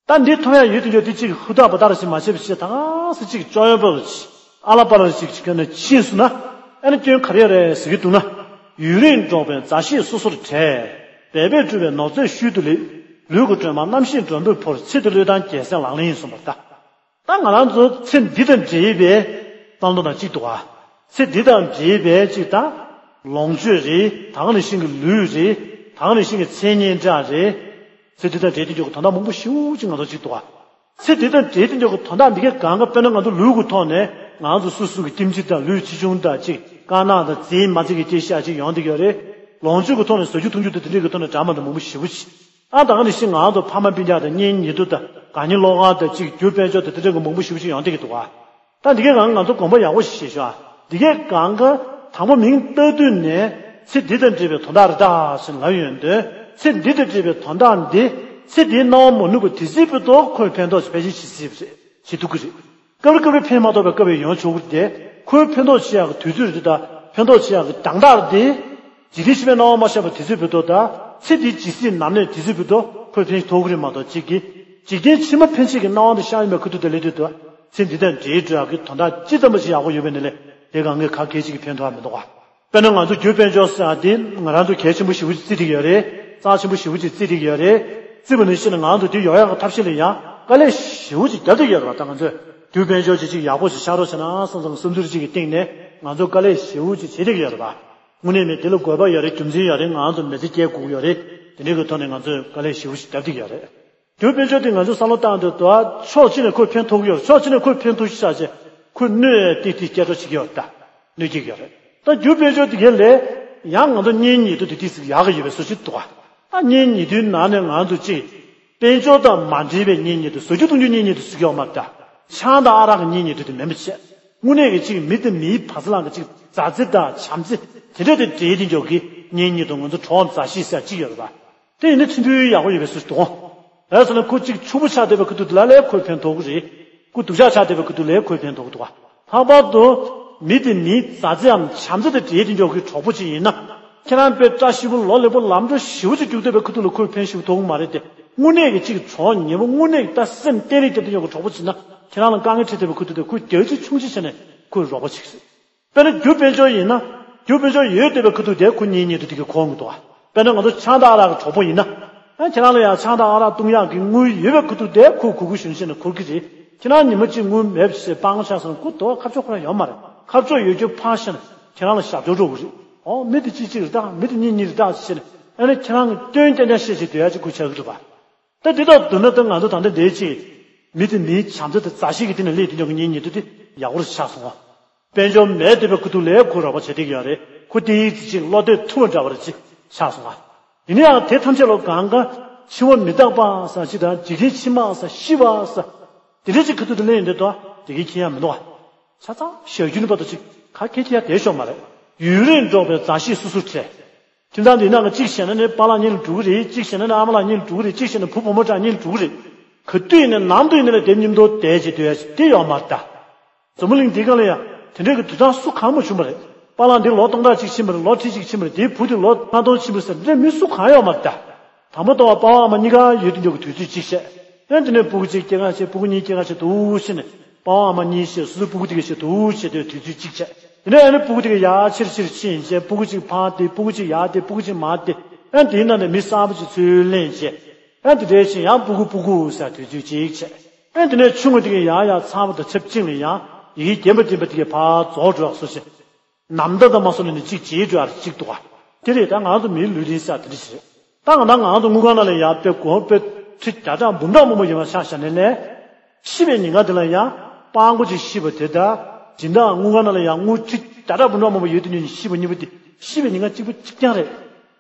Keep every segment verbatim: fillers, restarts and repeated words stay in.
ད་འདི་ཐོབ་ཡ་ཡོད་དུས་ཡོད་དེ་གཅིག་ཧུར་ཐག་བ་ལྟར་ཞིག་མ་བྱས་པ་ཞིག་ད་ག་སེ་གཅིག་ཅོ་ཡོན་པོ་ཞིག་ཨ་ལ་པ་ལ་ཞིག་ཅིག་ནས་ཕྱིན་སོང་ན། ཨ་ནི་སྐྱོན་ག་རེ་རེད་ཟེར་གྱི་འདུག་ན། ཡུན་རིང་འགྲོགས་པའི་མཛའ་བཤེས་སོ་སོར་བྲལ། འབད་པས་བསྐྲུན་པའི་ནོར་རྫས་ཤུལ་དུ་ལུས། ལུས་ཀྱི་དྲོད་མ་རྣམ་ཤེས་མགྲོན་པོས་བོར། ཚེ་འདི་བློས་བཏང་རྒྱལ་སྲས་ལག་ལེན་ཡིན་གསུངས་པ་ལྟར། ད་ང་རང་ཚོ་ཚེ་འདི་དང་འབྲེལ་བའི་བསམ་བློ་དང་གཅིག་འདུག་ག་ཚེ་འདི་དང་འབྲེལ་བའི་གཅིག་དང་། ལོངས་སྤྱོད་རེད། ད་ག་ནང་བཞིན་གྱི་ལུས་རེད། ད་ག་ནང་བཞིན་གྱི་མཚན་སྙན་གྲགས་རེད། ཚེ་འདི་དང་འབྲེལ་དེ་འཇོག་གི་དོན་དག་མང་པོ་ཞེ་པོ་ཅིག་ང་ཚོ་གཅིག་འདུག་ག་ཚེ་འདི་དང་འབྲེལ་དེ་འཇོག་གི་དོན་དག་འདི་གའི་གང་ག་དཔེར་ན་ང་ཚོ་ལུས་ཀྱི་ཐོག་ནས་ང་ཚོ་སོ་སོ་གི་ལྟེམ་ཅི་དང་ལུས་ཆེ་ཆུང་དང་གཅིག་དཀར་ནག་དང་མཛེས་མ་མཛེས་ཀྱི་སྐད་ཆ་ཅིག་ཡོང་བསྡད་ཀྱི་ཡོད་རེད། ལོངས་སྤྱོད་ཀྱི་ཐོག་ནས་ཟ་རྒྱུ་འཐུང་རྒྱུ་དང་དེ་འདྲའི་གི་ཐོག་ནས་འདྲ་མ་འདྲ་མང་པོ་ཞེ་པོ་ཅིག་ཨ་ད་ག་ནང་བཞིན་ང་ཚོ་ཕ་མ་སྤུན་ཀྱག་དང་གཉེན་ཉེ་དུ་དང་དགའ་ཉེ་བློ་དགའ་དང་གཅིག་རྒྱུ་དཔལ་འབྱོར་དང་དེ་འདྲ་གི་མང་པོ་ཞེ་པོ་ཅིག་ཡོང་བསྡད་ཀྱི་འདུག་ག་ད་འདི་གའི་གང་ང་ཚོ་དགོངས་པ་ཡག་པོ་ཞིག་བཞེས་ཤོག་འདི་གའི་གང་ག་དང་པོ་མིང་བཏགས་དུས་ནས་ཚེ་འདི་དང་འབྲེལ་བའི་དོན་དག་རེད་ད་ཟེར་ལབ་ཡོང་དུས། ཚེ་འདི་དང་འབྲེལ་བའི་དོན་དག་འདི་ཚེ་འདིའི་སྣང་བ་མ་ནུབ་པ་དེ་སྲིད་པའི་ཐོག་ཁོས་ཕན་ཐོགས་ཕལ་ཆེར་བྱེད་སྲིད་པ་རེད། བྱེད་ཐུབ་ཀྱི་རེད། སྐབས་རེ་སྐབས་རེ་ཕན་མ་ཐོགས་པའི་སྐབས་ཡང་ཡོང་ཆོག་གི་རེད་དེ། ཁོས་ཕན་ཐོགས་བྱེད་ཡག་གི་དུས་ཚོད་རེད་ད། ཕན་ཐོགས་བྱེད་ཡག་གི་རྒྱང་ཐག་རེད་དེ། འཇིག་རྟེན་ཕྱི་པའི་སྣང་བ་མ་ཤར་བ་དེ་ཚོའི་བར་དུ་དང་། ཚེ་འདིའི་ཇི་སྲིད་ནམ་གནས་དེ་ཚོའི་བར་དུ་ཁོས་ཕན་ཐོགས་ཀྱི་རེད་མ་གཏོགས་གཅིག་གིས། འཇིག་རྟེན་ཕྱི་མ་ཕན་ཆད་ཀྱི་སྣང་བ་དེ་ཤར་ཡོང་བའི་ཁུ་ཐུག་དེ་སླེབས་དུས་དུ། ཚེ་འདི་དང་འབྲེལ་འགྲོ་ཡག་གི་དོན་དག་ཅི་ཙམ་པ་ཞིག་ཡག་པོ་ཡོད་པ་ནི་ལས་དེ་གང་གི་ག་གེ་ཅིག་གིས་ཕན་ཐོགས་ཡག་མི་འདུག་ག་དཔེར་ན་ང་ཚོ་རྒྱུ་དཔལ་འབྱོར་ཟེར་ཡག་དེ་ང་རང་ཚོ་གལ་ཆེན་པོ་ཞེ་པོ་ཅིག་བརྩི་བསྡད་ཀྱི་ཡོད་རེད། རྩ་ཆེན་པོ་ཞེ་པོ་ཅིག་བརྩི་བསྡད་ཀྱི་ཡོད་རེད། བརྩིས་པ་ནང་བཞིན་ང་ཚོ་དེ་ཡོང་ཡག་གི་ཐབས་ཤེས་ལ་ཡང་དཀའ་ལས་ཞེ་པོ་ཅིག་རྒྱབ་བསྡད་ཀྱི་ཡོད་རེད་པ། ད་ང་ཚོས་རྒྱུ་དཔལ་འབྱོར་ཅིག་ཅིག་ཡག་པོ་ཞིག་ཤར་རོགས་བྱས་ན་བསམ་བསམ་བསམ་ཚུལ་ཅིག་གི་སྟེང་ནས་ང་ཚོ་དཀའ་ལས་ཞེ་པོ་ཅིག་བྱེད་བསྡད་ཀྱི་ཡོད་རེད་པ། དངོས་གནས་མེད་དེ་ལ་དགོས་པ་ཡོད་རེད། རྒྱུ་མཚན་ཡོད་རེད། ང་ཚོ་མི་ཚེ་སྐྱེལ་དགོས་ཀྱི་ཡོད་རེད། དེ་འདྲའི་གི་ཐོག་ནས་ང་ཚོས་དཀའ་ལས་ཞེ་པོ་ཞིག་རྒྱབ་བསྡད་ཀྱི་ཡོད་རེད། རྒྱུ་དཔལ་འབྱོར་དེ་ང་ཚོས་བསམ་བློ་བཏང་དུས་དོ་ཕྱོགས་གཅིག་ནས་ཁོས་ཕན་ཐོགས་ཀྱི་ཡོད་རེད། ཕྱོགས་གཅིག་ནས་ཁོས་ཕན་ཐོགས་ཤག་བྱས་ཁོས་གནོད་ཡས་ཏིག་ཏིག་སྐྱེལ་འགྲོ་བྱེད་ཀྱི་ཡོད་རེད་ད། གནོད་སྐྱེལ་གྱི་ཡོད་རེད། ད་རྒྱུ་དཔལ་འབྱོར་དེ་གའི་ལས་ཡང་ང་ཚོ་གཉེན་ཉེ་དུ་དེ་ཏིག་ཙིག་ཡག་གི་ཡོད་པའི་བཟོ་ཅིག་འདུག་ག་ད་གཉེན་ཉེ་དུའི་ནང་ནས་ང་ཚོ་གཅིག་དཔལ་འབྱོར་དང་མ་འབྲེལ་བའི་གཉེན་ཉེ་དུ་ཟ་རྒྱུ་འཐུང་རྒྱུ་གཉེན་ཉེ་དུ་ཟེར་གྱི་ཡོད་མ་རེད་ད། ཆང་དང་ཨ་རག་གི་གཉེན་ཉེ་དུ་དེ་མིན་པ་བྱས། དངོས་གནས་ཀྱི་གཅིག་མི་དང་མིའི་བར་ལ་གཅིག་མཛའ་བརྩེ་དང་བྱམས་བརྩེ་དེ་འདྲ་དེ་འབྲེལ་དེ་འཇོག་གི་གཉེན་ཉེ་དུ་ང་ཚོ་གྲོགས་མཛའ་བཤེས་ཟེར་གཅིག་ཡོད་རེད་པ། དེ་ཡིན་ན་ཕྱི་འབྲེལ་ཡག་པོ་ཡོད་པའི་བཟོ་ཞིག་འདུག་ག་རེད་ཟེར་ན་ཁོ་གཅིག་ཕྱུག་པོ་ཆགས་བསྡད་པའི་ཁུ་ཐུག་དེ་ལ་ལས་ཁོས་ཕན་ཐོགས་ཀྱི་རེད། ཁོ་སྡུག་ཅག་ཆགས་བསྡད་པའི་ཁུ་ཐུག་ལས་ཁོས་ཕན་ཐོགས་ཀྱི་འདུག་ག་ལྷག་པར་དུ་མི་དེ་མིའི་མཛའ་བརྩེའམ་བྱམས་བརྩེ་དང་འབྲེལ་དེ་འཇོག་གི་གྲོགས་པོ་ཅིག་ཡིན་ན། ཁྱེད་རང་དཔེ་བཀྲ་ཤིས་པོ་ལོ་ལེགས་པོ་ལམ་འགྲོ་ཞེ་པོ་ཅིག་རྒྱུག་བསྡད་པའི་ཁུ་ཐུག་ལ་ཁོས་ཕན་ཞེ་པོ་ཐོགས་ཀྱི་མ་རེད་དེ། དངོས་གནས་ཀྱི་གཅིག་གྲོགས་ཉེ་པོ་དངོས་གནས་ཀྱི་ད་སེམས་གཏད་རིགས་དེ་འདྲ་ཡོད་པའི་གྲོགས་པོ་ཅིག་ན་ཁྱེད་རང་ལ་དཀའ་ངལ་འཕྲད་བསྡད་པའི་ཁུ་ཐུག་དེ་ཁོས་རྒྱག་ཅིག་ཆུང་ཅིག་བྱས་ནས་ཁོས་རོགས་པ་བྱེད་ཀྱི་རེད། དཔེར་ན་རྒྱུ་དཔལ་འབྱོར་ཡིན་ན། རྒྱུ་དཔལ་འབྱོར་ཡོད་བསྡད་པའི་ཁུ་ཐུག་དེ་ཁོ་གཉེན་ཉེ་དུ་དེ་གའི་གོ་གི་འདུག་ག་དཔེར་ན་ང་ཚོ་ཆང་དང་ཨ་རག་གི་གྲོགས་པོ་ཡིན་ན། ཨ་ཁྱེད་རང་ལ་ཡང་ཆང་དང་ཨ་རག་བཏུང་ཡག་གི་དངུལ་ཡོད་པའི་ཁུ་ཐུག་དེ་ཁོས་གུ་གུ་ཞུན་བྱས་ནས་འཁུར་གྱི་རེད། ཁྱེད་རང་ཉི་མ་གཅིག་དངུལ་མེད་པ་བྱས་སྤྲང་པོ་ཆགས་སོང་ན་ཁོ་དོ་ཁ་ཕྱོགས་ཁོ་རང་ཡོད་མ་རེད། ཁ་ཕྱོགས་ཡོད་རྒྱུ་ཕར་བཞག་ནས་ཁྱེད་རང་ལ་ཞབས་ཏོག་འགྲོ་གི་རེད། ཨོ་མི་དེ་གཅིག་གཅིག་རེད་ད། མི་དེ་གཉིས་གཉིས་རེད་ད་ཟེར་ནས་ཨ་ནི་ཁྱེད་རང་གི་སྐྱོན་རྐྱང་རྐྱང་བཤད་བྱས་སྡོད་ཡག་ཅིག་ཁོས་ཆགས་ཀྱི་རེད་པ། ད་འདི་དག་བསྡུར་ན་ད་ང་ཚོ་ད་ལྟ་འདིའི་ཅིག་མི་དེ་མིའི་བྱམས་བརྩེ་དང་མཛའ་བཤེས་ཀྱི་སྟེང་ནས་སླེབས་དེ་འཇོག་གི་གཉེན་ཉེ་དུ་དེ་ཡག་པོ་རེ་ཆགས་སོང་ང་། དཔལ་འབྱོར་མེད་བསྡད་པའི་ཁུ་ཐུག་ལས་ཁོ་རོགས་པ་བྱེད་བསྡད་ཀྱི་ཡོད་རེད། ཁོ་དེའི་ཅིག་བློ་གཏད་ཐུབ་པ་འདྲ་བ་རེ་ཅིག་ཆགས་སོང་ང་། ཡིན་ན་ཡང་དེ་ཐམས་ཅད་ལོ་གང་ག་འཆི་བ་མི་རྟག་པ་ཟེར་ཅིག་དང་འཇིག་རྟེན་ཕྱི་མ་ཟེར་ཤི་བ་ཟེར། དེ་འདྲ་ཅིག་ཁུ་ཐུག་ཏུ་སླེབས་ཡོང་དུས་དོ་དེ་གའི་ཁྱད་ཡང་མི་འདུག་ག་ཆ་ཚང་ཞར་རྒྱུན་བར་དུ་ཅིག་ག་གེ་ཁྱད་དེ་ཤོར་མ་རེད། ཡུན་རིང་འགྲོགས་པའི་མཛའ་བཤེས་སོ་སོར་བྲལ། ཁྱིམ་ཚང་འདིའི་ནང་གི་གཅིག་བྱས་ན་ནི་པཱ་ལགས་གཉིས་ལ་འགྲོ་གི་རེད། གཅིག་བྱས་ན་ནི་ཨ་མ་ལགས་གཉིས་ལ་འགྲོ་གི་རེད། གཅིག་བྱས་ན་ནི་ཕུ་བུ་མོ་གྲངས་གཉིས་ལ་འགྲོ་གི་རེད། ག་དུས་ཡིན་ནའི་ནམ་དུ་ཡིན་ནའི་ལ་དེབ་མཉམ་དུ་བསྡད་བྱས་སྡོད་ཡ་ཞིག་དེ་ཡོད་མ་རེད་ད། འཛམ་བུ་གླིང་འདིའི་སྒང་ལ་ཡང་དེ་འདྲའི་གི་དུས་ཚང་སུ་གང་མ་བྱུང་བ་རེད། པཱ་ལགས་འདི་ལོ་སྟོང་ཕྲག་གཅིག་ཕྱིན་པ་རེད། ལོ་ཁྲི་གཅིག་ཕྱིན་པ་རེད། དེའི་བུ་དེ་ལོ་ལྔ་སྟོང་ཕྱིན་པ་རེད་ཟེར་འདྲ་མི་སུ་གང་ཡོད་མ་རེད་ད། དང་པོ་དང་པོ་པ་ཕ་ཨ་མ་གཉིས་ཀ་ཡོད་དུས་འཇོག་གི་དུས་ཚོད་གཅིག་བྱས། ཨེ་དེ་ནས་སྤུ་གུ་གཅིག་སྐྱེ་ག་བྱས། སྤུ་གུ་གཉིས་སྐྱེ་ག་བྱས་འདུག་བྱས་ནས་པ་ཕ་ཨ་མ་གཉིས་བྱས། སོ་སོའི་སྤུ་གུ་དེ་ག་བྱས་འདུག་བྱས་དུས་དུས་ཚོད་གཅིག་བྱས། དེ་ནས་ཨ་ནི་སྤུ་གུ་དེ་ག་ཡར་ཕྱིར་ཕྱིར་ཕྱིན་བྱས། སྤུ་གུ་གཅིག་ཕར་བསྡད། སྤུ་གུ་གཅིག་ཡར་བསྡད། སྤུ་གུ་གཅིག་མར་བསྡད། ཨེ་དེའི་ནང་ནས་མི་གསར་པ་ཅིག་ཚུར་ལེན་བྱས། ཨེ་དེ་འདྲའི་ཕྱིན་ཡང་སྤུ་གུ་སྤུ་གུ་ཟེར་དུས་ཚོད་གཅིག་བྱས། ཨེ་དེ་ནས་ཆུང་ངུ་དེ་ག་ཡར་ཡར་ཚ་བ་དང་ཆབས་ཅིག་ལ་ཡང་ཡི་གེ་རྒན་པ་འདྲེན་པ་དེ་ག་ཕར་རྫོགས་འགྲོ་བ་བཟོ་བྱས། ནམ་ཟླ་དང་མ་སོང་ནས་ནི་གཅིག་བྱེད་འགྲོ་ཡ་གཅིག་འདུག་ག་དེ་རེད། ད་ང་ཚོ་མིའི་ལུས་རྟེན་ཟེར་ཡ་དེ་འདྲ་ཞིག་རེད། ད་ང་ད་ང་ཚོ་དངུལ་ཁང་ནང་ལ་ཡ་དཔེ་གོང་དཔེ་ཁྲི་བརྒྱ་ཕྲག་འབུམ་ཕྲག་མང་པོ་ཡོད་པ་ཆ་བཞག་ནས་ལས། ཤི་བའི་ཉིན་ཀ་དེ་ལ་ཡ་སྤྲང་པོ་ཅིག་ཤི་བ་དེ་དང་། སྦྱིན་བདག་དངུལ་ཁང་ནང་ལ་ཡ་དངུལ་ཁྲི་བརྒྱ་ཕྲག་འབུམ་ཕྲག་མང་པོ་ཡོད་དུས་ནས་ཤི་བ་གཉིས་པོ་དེ་ཤི་བའི་ཉིན་ཀ་གཅིག་པ་གཅིག་རྐྱང་རེད།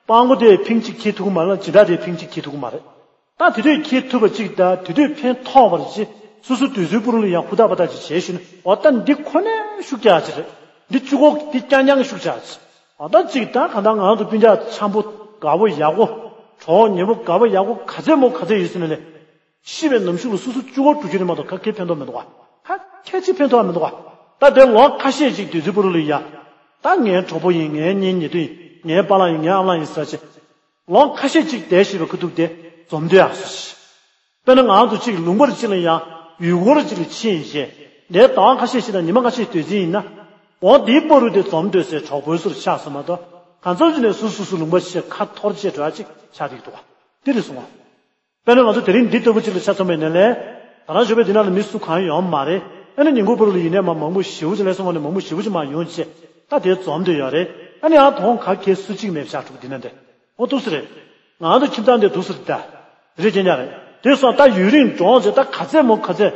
སྤྲང་པོ་དེ་ཕིང་གཅིག་འཁྱེར་ཐུབ་ཀྱི་མ་རེད་ལ། སྦྱིན་བདག་དེ་ཕིང་གཅིག་འཁྱེར་ཐུབ་ཀྱི་མ་རེད། ད་དེ་དུས་འཁྱེར་ཐུབ་པ་གཅིག་དང་དེ་དུས་ཕན་ཐོགས་པ་རེད་ཅེས་སོ་སོ་དུས་ཚོད་སྤུ་རུ་ལ་ཡང་ཧུར་ཐག་པ་ཐག་ཅིག་བྱས་ཞུ་ན། འོ་ད་འདི་ཁོ་ནའི་ཤུགས་རྒྱག་ཅིག་རེད། འདི་གཅིག་པོ་འདི་རྐྱང་རྐྱང་གི་ཤུགས་རྒྱག་ཅིག་འོ་ད་གཅིག་ད་གང་ལྟར་ང་ཚོ་སྤུན་ཀྱག་འཆམ་པོ་དགའ་པོ་ཡག་པོ། གྲོགས་ཉེ་པོ་དགའ་པོ་ཡག་པོ་ག་ཚད་མོ་ག་ཚད་ཡོད་ཟེར་ན་ལས། ཤི་བའི་ནམ་ཞུགས་ལ་སོ་སོ་གཅིག་པོ་འགྲོ་རྒྱུ་རེད་མ་གཏོགས་ག་གེ་ཕན་ཐོགས་མི་འདུག་ག་ག་གེ་ཅིག་ཕན་ཐོགས་མི་འདུག་ག་ད་དེ་ལོ་ཁ་ཤས་ཅིག་དུས་ཚོད་སྤུ་རུ་ལ་ཡ། ད་ངའི་གྲོགས་པོ་ཡིན། ངའི་གཉེན་ཉེ་དུ་ཡིན། ངའི་པཱ་ལགས་ཡིན། ངའི་ཨ་མ་ལགས་ཡིན་ཟེར་བྱས། ལོ་ཁ་ཤས་ཅིག་བསྡད་ཤེས་པའི་ཁུ་ཐུག་དེ་འཛོམས་སྡོད་ཡག་སོ་ཞིག་དཔེར་ན་ང་ཚོ་གཅིག་ལུང་པར་གཅིག་ལ་ཡང་ཡུལ་སྐོར་གཅིག་ལ་ཕྱིན་བྱས་འདིར་ཟླ་བ་ཁ་ཤས་ཤིག་དང་ཉི་མ་ཁ་ཤས་སྡོད་རྩིས་ཡིན་ན། འོ་འདིའི་བར་དུ་དེ་འཛོམས་སྡོད་སའི་གྲོགས་པོའི་སུ་ཆགས་སོང་མ་གཏོགས་གང་འཚམ་ཅིག་ནས་སུ་སུ་སུ་ལུང་པ་ཕྱེ་ཁ་འཐོར་བྱས་འགྲོ་ཡ་གཅིག་ཆགས་བསྡད་འདུག་ག་འདི་རེད་གསུང་བ། དཔེར་ན་ང་ཚོ་དེ་རིང་འདི་ལྟ་བུ་ཅིག་ལ་ཆ་མཚོན་པ་ཡིན་ན་ལས། ད་རང་ཞོགས་པའི་འདི་ནང་ལ་མི་སུ་གང་ཡོད་མ་རེད། ཨ་ནི་ཉིན་གུང་བར་དུ་ལ་ཡིན་ནའི་མ་མང་པོ་ཞེ་པོ་ཅིག་ལས་སོང་བ་ནས་མང་པོ་ཞེ་པོ་ཅིག་མ་ཡོང་བྱས། ད་དེ་འཛོམས་བསྡད་ཡོད་རེད། ཨ་ནི་ཡང་དོང་ག་གེ་སུ་གཅིག་མེད་པ་ཆགས་འགྲོ་གི་འདི་ན་འདི། འོ་འདུག་སེ་རེད། ང་ཚོ་ཁྱིམ་ཚང་འདི་འདུག་སེ་རེད་ད། རེད་སྐྱེ་ཉག་རེད། དེ་སོང་ད་ཡུན་རིང་འགྲོ་བྱས་ད་ག་ཚད་མོ་ག་ཚད།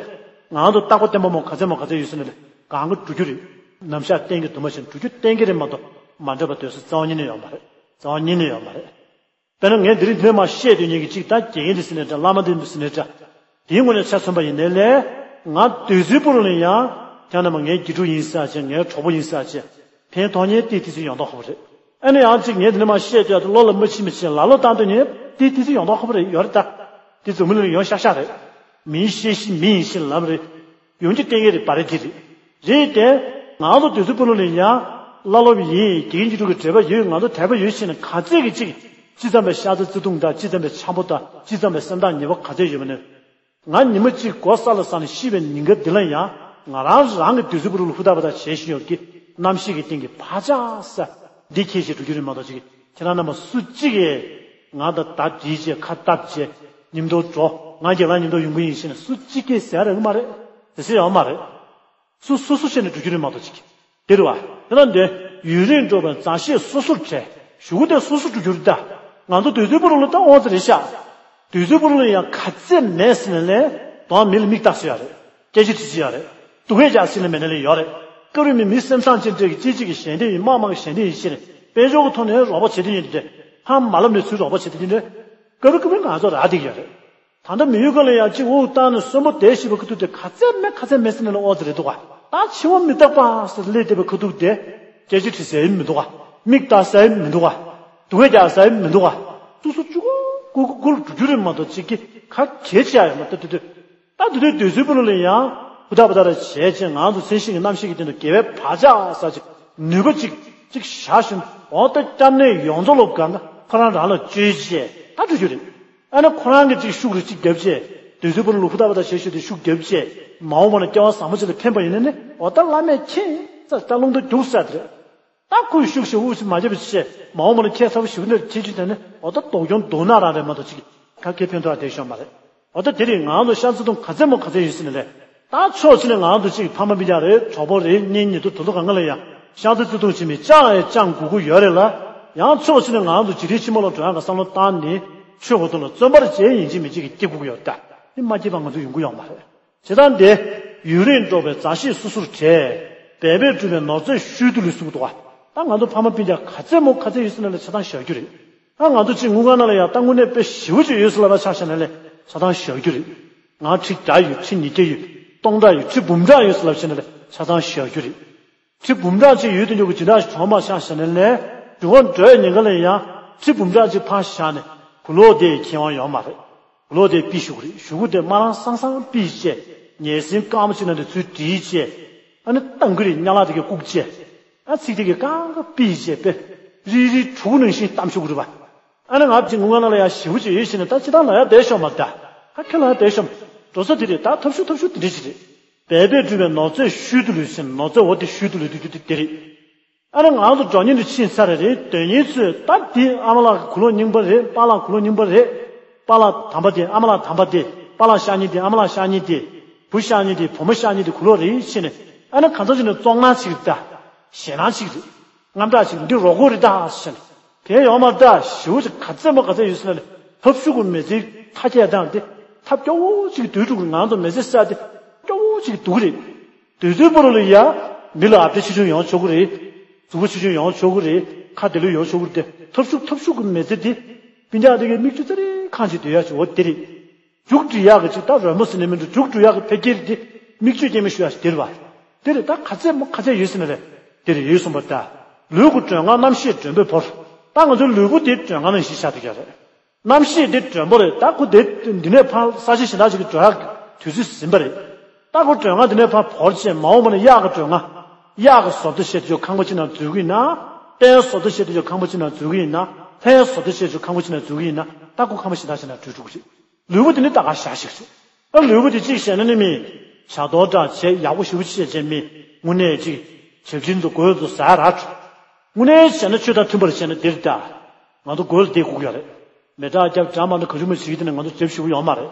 ང་ཚོ་རྟག་པ་བརྟན་པོ་མོ་ག་ཚད་མོ་ག་ཚད་ཡོད་ཟེར་ན་ལས་གང་ག་འགྲོ་རྒྱུ་རེད། ནམ་ཞག་གཏན་གྱི་འདུན་མ་བཞིན་འགྲོ་རྒྱུ་གཏན་གྱི་རེད་མ་གཏོགས་མ་འདྲ་བ་སྡོད་ས་རྩ་བ་ཉིད་ནས་ཡོད་མ་རེད། རྩ་བ་ཉིད་ནས་ཡོད་མ་རེད། དཔེར་ན་ངས་འདི་རིང་འདི་ནས་མར་བཤད་སྡོད་མཁན་གྱི་གཅིག་ད་དགེ་རྒན་འདི་ཟེར་ནའི་འདྲ། བླ་མ་འདི་ཟེར་ནའི་འདྲ། དེའི་ངོས་ནས་ཆ་མཚོན་པ་ཡིན་ནའི་ལས། ང་སྡོད་ཚུལ་པོ་རུ་ལ་ཡང་ཁྱེད་རྣམ་པ་ངའི་དགེ་ཕྲུག་ཡིན་ཟེར་བྱས། ངའི་གྲོགས་པོ་ཡིན་ཟེར་བྱས། ཕན་ཐོགས་མཁན་ཏིག་ཏིག་ཙམ་ཡོང་མདོག་ཁ་པོ་རེད། ཨ་ནི་ཡང་གཅིག་ངས་འདི་ནས་མར་བཤད་སྡོད་ཡ་དེ་བློ་ལ་མ་ཕྱིན་པ་བྱས་ལ་ལོ་བཏང་སྡོད་མཁན་ཏིག་ཏིག་ཙམ་ཡོང་མདོག་ཁ་པོ་རེད། ཡོད་རེད་ད། དེ་ཚོ་མི་ལ་ཡོང་ཤག་ཤག་རེད། མིའི་བཤད་གཞི་མི་ཡིན་ཞེས་ལབ་རེད། ཡོང་རྒྱུ་གཏན་འཁེལ་རེད། པ་རེད་དེ་རེད། རེད་དེ། ང་ཚོ་དུས་ཚོད་པོ་ལོ་ལ་ཡང་། བླ་སློབ་ཡིན། དགེ་རྒན་གྱི་ཕྲུ་གུ་བགྲེས་པ་ཡོད། ང་ཚོ་དད་པ་ཡོད་ཕྱིན་ན་ག་ཚད་ཀྱི་གཅིག་ཅི་ཙམ་པའི་ཤ་ཚ་བརྩེ་གདུང་དང་། ཅི་ཙམ་པའི་འཆམ་པོ་དང་། ཅི་ཙམ་པའི་སེམས་ཐག་ཉེ་པོ་ག་ཚད་ཡོད་པ་ནས། ང་ཉི་མ་གཅིག་སྒོ་ས་ལ་ཟགས་ནས་ཤི་བའི་ཉིན་དཀར་འདི་ལ་ཡང་ང་རང་རང་གི་དུས་ཚོད་པོ་ལོ་ལ་ཧུར་ཐག་བ་ཐག་བྱས་བཞིན་ཡོད་ཀྱི། རྣམ་ཤེས་ཀྱི་སྟེང་གི་བག་ཆགས་ས་འདི་ཁྱེར་བྱས་འགྲོ་རྒྱུ་རེད་མ་གཏོགས་ཅིག་ཁྱེད་རང་རྣམ་པ་སུ་གཅིག་གིས་ང་དང་ཟླ་བསྒྲིལ་བྱས་ཁ་བཏབ་བྱས་མཉམ་དུ་འགྲོ། ང་རྒན་ལགས་མཉམ་དུ་ཡོང་གི་ཡིན་ཞེས་ན་སུ་གཅིག་གིས་ཟེར་ཡ་ཡོད་མ་རེད། ཟེར་ས་ཡོད་མ་རེད། སུ་སོ་སོ་བྱས་ནས་འགྲོ་རྒྱུ་རེད་མ་གཏོགས་ཅིག་དེ་རེད་བ། དེ་ལ་འདི་ཡུན་རིང་འགྲོགས་པའི་མཛའ་བཤེས་སོ་སོར་བྲལ། གཞུག་གུ་དེ་སོ་སོ་འགྲོ་རྒྱུ་རེད་ད། ང་ཚོ་དུས་ཚོད་པོ་ལོ་ལ་ད་དབང་ཚད་རེད་ཤག་དུས་ཚོད་པོ་ལོ་ལ་ཡང་ག་ཚད་མེད་ཟེར་ན་ལས་དོན་མི་ལ་མིག་ལྟ་ས་ཡོད་རེད། སྐད་ཆ་དྲི་ས་ཡོད་རེད། སྡུག་སྐད་རྒྱག་ས་ལ་མེད་ན་ལས་ཡོད་རེད། སྐབས་རེ་མི་མི་སེམས་བཟང་ཅན་འདྲ་གི་གཅེས་གཅེས་ཀྱི་ཞལ་འདེབས་ཡིན། དམངས་དམངས་ཀྱི་ཞལ་འདེབས་ཡིན་ཞེས་ནས་དཔལ་འབྱོར་གྱི་ཐོག་ནས་རོགས་པ་བྱེད་དེ་ཡིན་ཏེ། ཧ་མ་ལབ་ནས་ཚུར་རོགས་པ་བྱེད་དེ་ཡིན་ཏེ། སྐབས་རེ་སྐབས་རེ་ང་ཚོ་རག་བསྡད་ཀྱི་ཡོད་རེད། ད་ལྟ་མི་ཡུལ་ཁ་ལ་ཡང་གཅིག་དབུགས་བཏང་ནས་གསོན་པོ་བསྡད་བཞིན་པའི་ཁ་ཐུག་དེ་ག་ཚད་མེད་ག་ཚད་མེད་ཟེར་ན་ལ་ཨོ་ཙི་རེད་འདུག་ག་ད་འཆི་བ་མི་རྟག་པ་ཟེར་སླེབས་བསྡད་པའི་ཁ་ཐུག་དེ། སྐད་ཆ་དྲི་ས་ཡང་མི་འདུག་ག་མིག་ལྟ་ས་ཡང་མི་འདུག་ག་སྡུག་སྐད་རྒྱག་ས་ཡང་མི་འདུག་ག་སོ་སོ་གཅིག་པོ་ཀུ་ཀུ་ཀུ་ལ་འགྲོ་རྒྱུ་རེད་མ་གཏོགས་ཅིག་གི་ག་གལ་ཆེ་ཡ་ཡོད་མ་རེད། ད་དེ་དུས་ད་དེ་དུས་དུས་ཚོད་པོ་ལ་ཡང་ཧུར་ཐག་པ་ཐག་ར་བྱས་བྱས་ང་ཚོ་སེམས་ཤེས་ཀྱི་རྣམ་ཤེས་ཀྱི་སྟེང་དུ་དགེ་བའི་བག་ཆགས་ཟེར་ཅིག་ནུས་པ་ཅིག་ཅིག་བཞག་བཞིན་འོ་ད་སྐྱབས་གནས་ཡོངས་རྫོགས་ལ་གང་ག་ཁོ་རང་རང་ལ་བཅོལ་བྱས་ད་འགྲོ་རྒྱུ་རེད། ཨ་ནི་ཁོ་རང་གིས་ཅིག་ཤུགས་རེ་ཅིག་བརྒྱབ་བྱས། དུས་ཚོད་པོ་ལ་ཧུར་ཐག་པ་ཐག་བྱས་ཤུགས་དེ་ཤུགས་བརྒྱབ་བྱས། མ་འོངས་པ་ན་སྐྱེ་བ་བཟང་པོ་ཅིག་ལ་ཕན་པ་ཡིན་ན་ནི་འོ་ད་བླ་མས་མཁྱེན་ཙང་ད་རླུང་རྟ་རྒྱུག་ས་དེ་རེད། ད་ཁོས་ཤུགས་ཤིག་དབུགས་ཤིག་མ་བརྒྱབ་པ་བྱས་མ་འོངས་པ་ན་ཁྱད་མཚར་པོ་ཞིག་ནས་ཁྱེད་ཀྱིས་དེ་ནི་འོ་ད་སྡུག་གྱོང་སྡུག་ནག་རང་རེད་མ་གཏོགས་ཅིག་ག་གེ་ཕན་ཐོགས་བསྡད་ཤོག་མ་རེད། འོ་ད་དེ་རིང་ང་ཚོ་ཤ་ཚ་གདུང་ག་ཚད་མོ་ག་ཚད་ཡོད་ཟེར་ན་ལས། ད་ཕྱོགས་གཅིག་ནས་ང་ཚོ་གཅིག་ཕ་མ་སྤུན་ཀྱག་རེད། གྲོགས་པོ་རེད། གཉེན་ཉེ་དུ་དུ་དུ་གང་ག་ལ་ཡང་ཤ་ཚ་གདུང་བྱེད་མི་ཅང་ཡང་ཅང་དགོས་ཀྱི་ཡོད་རེད་ལ། ཡང་ཕྱོགས་གཅིག་ནས་ང་ཚོ་འཇིག་རྟེན་ཕྱི་མ་ལ་འགྲོ་ཡག་གི་བསམ་བློ་བཏང་ནས་ཆོས་གོ་དོན་ལ་བརྩོན་པ་རེ་བྱས་ཡིན་གཅིག་མིན་གཅིག་གི་སྐྱེ་དགོས་ཀྱི་ཡོད་ད། དེ་མ་སྐྱེས་པ་ང་ཚོ་ཡོང་གི་ཡོད་མ་རེད། བྱེད་སྟངས་དེ། ཡུན་རིང་འགྲོགས་པའི་མཛའ་བཤེས་སོ་སོར་བྲལ། འབད་པས་བསྒྲུབས་པའི་ནོར་རྫས་ཤུལ་དུ་ལུས་གསུངས་འདུག་ག་ད་ང་ཚོ་ཕ་མ་སྤུན་ཀྱག་ག་ཚད་མོ་ག་ཚད་ཡོད་ཟེར་ན་ལས་ཆ་ཚང་བཞག་རྒྱུ་རེད། ད་ང་ཚོ་གཅིག་དངུལ་ཁང་ནང་ལ་ཡང་ད་དངོས་གནས་དཔེ་ཞེ་པོ་ཅིག་ཡོད་ཟེར་ལབ་ན་ཆ་བཞག་ན་ལས་ཆ་ཚང་བཞག་རྒྱུ་རེད། ང་ཁྲི་བརྒྱ་ཡོད། ཁྲི་ཉིས་བརྒྱ་ཡོད། སྟོང་ཕྲག་ཡོད། ཁྲི་འབུམ་ཕྲག་ཡོད་ཟེར་ལབ་བྱས་ན་ལས་ཆ་ཚང་བཞག་རྒྱུ་རེད། ཁྲི་འབུམ་ཕྲག་ཅིག་ཡོད་དུ་འཇུག་གི་སྦྱིན་བདག་ཞིག་གྲོངས་པ་ཆ་བཞག་ན་ལས་རྒྱུ་སྐར་འགྲོ་བའི་ཉེན་ཁ་ལ་ཡང་ཁྲི་འབུམ་ཕྲག་ཅིག་ཕར་བཞག་ནས་གུ་ལོག་དེ་ཁྱད་དབང་ཡོད་མ་རེད། གུ་ལོག་དེ་པི་ཞུ་གི་རེད། ཞུ་གུ་དེ་མ་རང་སང་སང་པི་བྱས། ཉལ་ཟིན་སྐར་མ་ཅིག་ནང་དུ་ཚུར་བསྒྲིལ་བྱས། ཨ་ནི་གཏང་གི་རེད། སྙ་ལག་དེ་གས་བཀུག་བྱས། ཨ་ཚིག་དེ་གས་གང་ག་པི་བྱས་པས། རིལ་རིལ་གྲུ་གུ་ནང་བཞིན་གཏམ་ཆོག་གི་རེད་པ། ཨ་ནི་ང་ཚོ་དངུལ་ཁང་ནང་ལ་ཡང་ཞེ་པོ་ཅིག་ཡོད་བྱས་ནས་ད་ཅི་ཐང་ལ་ཡང་བསྡད་ཤོག་མ་ད། ཧ་ཁེ་ལ་ཡང་བསྡད་ཤོག་འགྲོ་ས་དེ་རེད། ད་ཐབས་ཤུགས་ཐབས་ཤུགས་དེ་འདྲ་ཅིག་རེད། འབད་པས་བསྒྲུབས་པའི་ནོར་རྫས་ཤུལ་དུ་ལུས་ཟེར། ནོར་རྫས་འོ་དེ་ཤུལ་དུ་ལུས་དུས་རྒྱུ་དེ་དེ་རེད། ཨ་ནི་ང་ཚོ་འགྲོ་མཁན་དུ་ཕྱིན་ཚར་རེད། སྡོད་མཁན་ཚོས་ད་དེ་ཨ་མ་ལགས་ཀྱི་གུ་ལོག་རྙིང་པ་རེད། པཱ་ལགས་གུ་ལོག་རྙིང་པ་རེད། པཱ་ལགས་དམ་པ་དེ། ཨ་མ་ལགས་དམ་པ་དེ། པཱ་ལགས་ཤ་ཉེ་དེ། ཨ་མ་ལགས་ཤ་ཉེ་དེ། བུ་ཤ་ཉེ་དེ། བུ་མོ་ཤ་ཉེ་དེ་གུ་ལོག་རེད་ཟེར་ནས། ཨ་ནི་གང་ཚོད་ཅིག་ནས་བཙོག་ནག་ཅིག་རེད་ད། ཞེད་སྣང་ཅིག་རེད། དངངས་སྐྲག་ཅིག་འདི་རོགས་སྐོར་རེད་ད་ཟེར་ནས། དེ་ཡོད་མ་རེད་ད། ཞེ་པོ་ཅིག་ག་ཚད་མོ་ག་ཚད་ཡོད་ཟེར་ན་ལས་ཐབས་ཤུགས་ཀྱི་མི་ཚེའི་མཐའ་སྐྱེལ་སྟངས་དེ་ཐབས་སྐྱོ་བོ་ཅིག་སྡུག་འགྲོ་གི་རེད། ང་ཚོ་མི་ཚེ་ས་དེ་སྐྱོ་བོ་ཅིག་སྡུག་གི་རེད། དུས་ཚོད་པོ་ལ་ཡ། མི་ལ་ཨ་བདེ་ཆེ་ཆུང་ཡོང་ཆོག་གི་རེད། གཟུགས་པོ་ཆེ་ཆུང་ཡོང་ཆོག་གི་རེད། ཁ་བདེ་ལོས་ཡོང་ཆོག་གི་རེད་དེ། ཐབས་ཤུགས་ཐབས་ཤུགས་ཀྱི་མི་ཚེ་འདི། སྤུན་ཀྱག་འདི་གའི་མིག་ཆུ་ཙ་རེ་གང་ཅིག་སྡོད་ཡག་ཅིག་འོ་དེ་རེད། མཇུག་སྒྲིལ་ཡག་གི་ཅིག་ད་རོལ་མོ་ཟེར་ནས་མི་འདུག་མཇུག་སྒྲིལ་ཡག་གི་ཕལ་སྐད་འདི། མིག་ཆུ་སྐྱེ་མི་ཞུ་ཡག་ཅིག་དེ་རེད་པ། དེ་རེད། ད་ག་ཚད་མོ་ག་ཚད་ཡོད་ཟེར་ན་རེད། དེ་རེད། ཡོད་གསུངས་པ་ད། ལུས་ཀྱི་མགྲོན་ཁང་རྣམ་ཤེས་མགྲོན་པོས་བོར། ད་ང་ཚོའི་ལུས་པོ་འདི་མགྲོན་ཁང་ནང་བཞིན་ཆགས་བསྡད་ཀྱི་རེད། རྣམ་ཤེས་འདི་མགྲོན་པོ་རེད། ད་ཁོ་འདི་འདི་ནས་ཕར་ས་ཆ་གཞན་དག་ཅིག་གི་འགྲོ་ཡག་གི་དུས་ཚོད་ཟིན་པ་རེད། ད་ཁོ་མགྲོན་ཁང་འདི་ནས་ཕར་བོར་བྱས་མ་འོངས་པ་ན་གཡག་གི་མགྲོན་ཁང་། གཡག་གི་བཟོ་ལྟ་བྱས་དུས་ཁང་པ་ཅིག་ནང་འཛུལ་གི་ཡིན་ན། རྟའི་བཟོ་ལྟ་བྱས་དུས་ཁང་པ་ཅིག་ནང་འཛུལ་གི་ཡིན་ན། ལྷའི་བཟོ་ལྟ་བྱས་དུས་ཁང་པ་ཅིག་ནང་འཛུལ་གི་ཡིན་ན། ད་ཁོ་ཁང་པ་གཞན་དག་ཅིག་ནང་འཛུལ་འགྲོ་གི་རེད། ལུས་པོ་དེ་ནི་ད་ག་ཤ་ཞིག་རེད། ཨ་ལུས་པོ་དེ་གཅིག་བྱས་ན་ནི་མི་བྱ་དོར་འདྲ་བྱས་ཡག་པོ་ཞེ་པོ་ཅིག་བྱས་བྱས་མི་དངོས་གནས་ཅིག་བྱབས་ཆེན་དུ་དགོས་དུ་ཟ་ར་འགྲོ། དངོས་གནས་བྱས་ན་ཆོས་དང་མཐུན་པར་བྱས་ན་འདིར་ད་ང་ཚོ་དགོས་ལ་བསྡད་དགོས་ཀྱི་ཡོད་རེད། མེ་སྟག་རྒྱབ་འདྲ་མ་འདྲ་ག་རེ་མ་བྱེད་ཀྱི་དེ་ནི་ང་ཚོ་བྱབས་ཞེ་པོ་ཡོད་མ་རེད།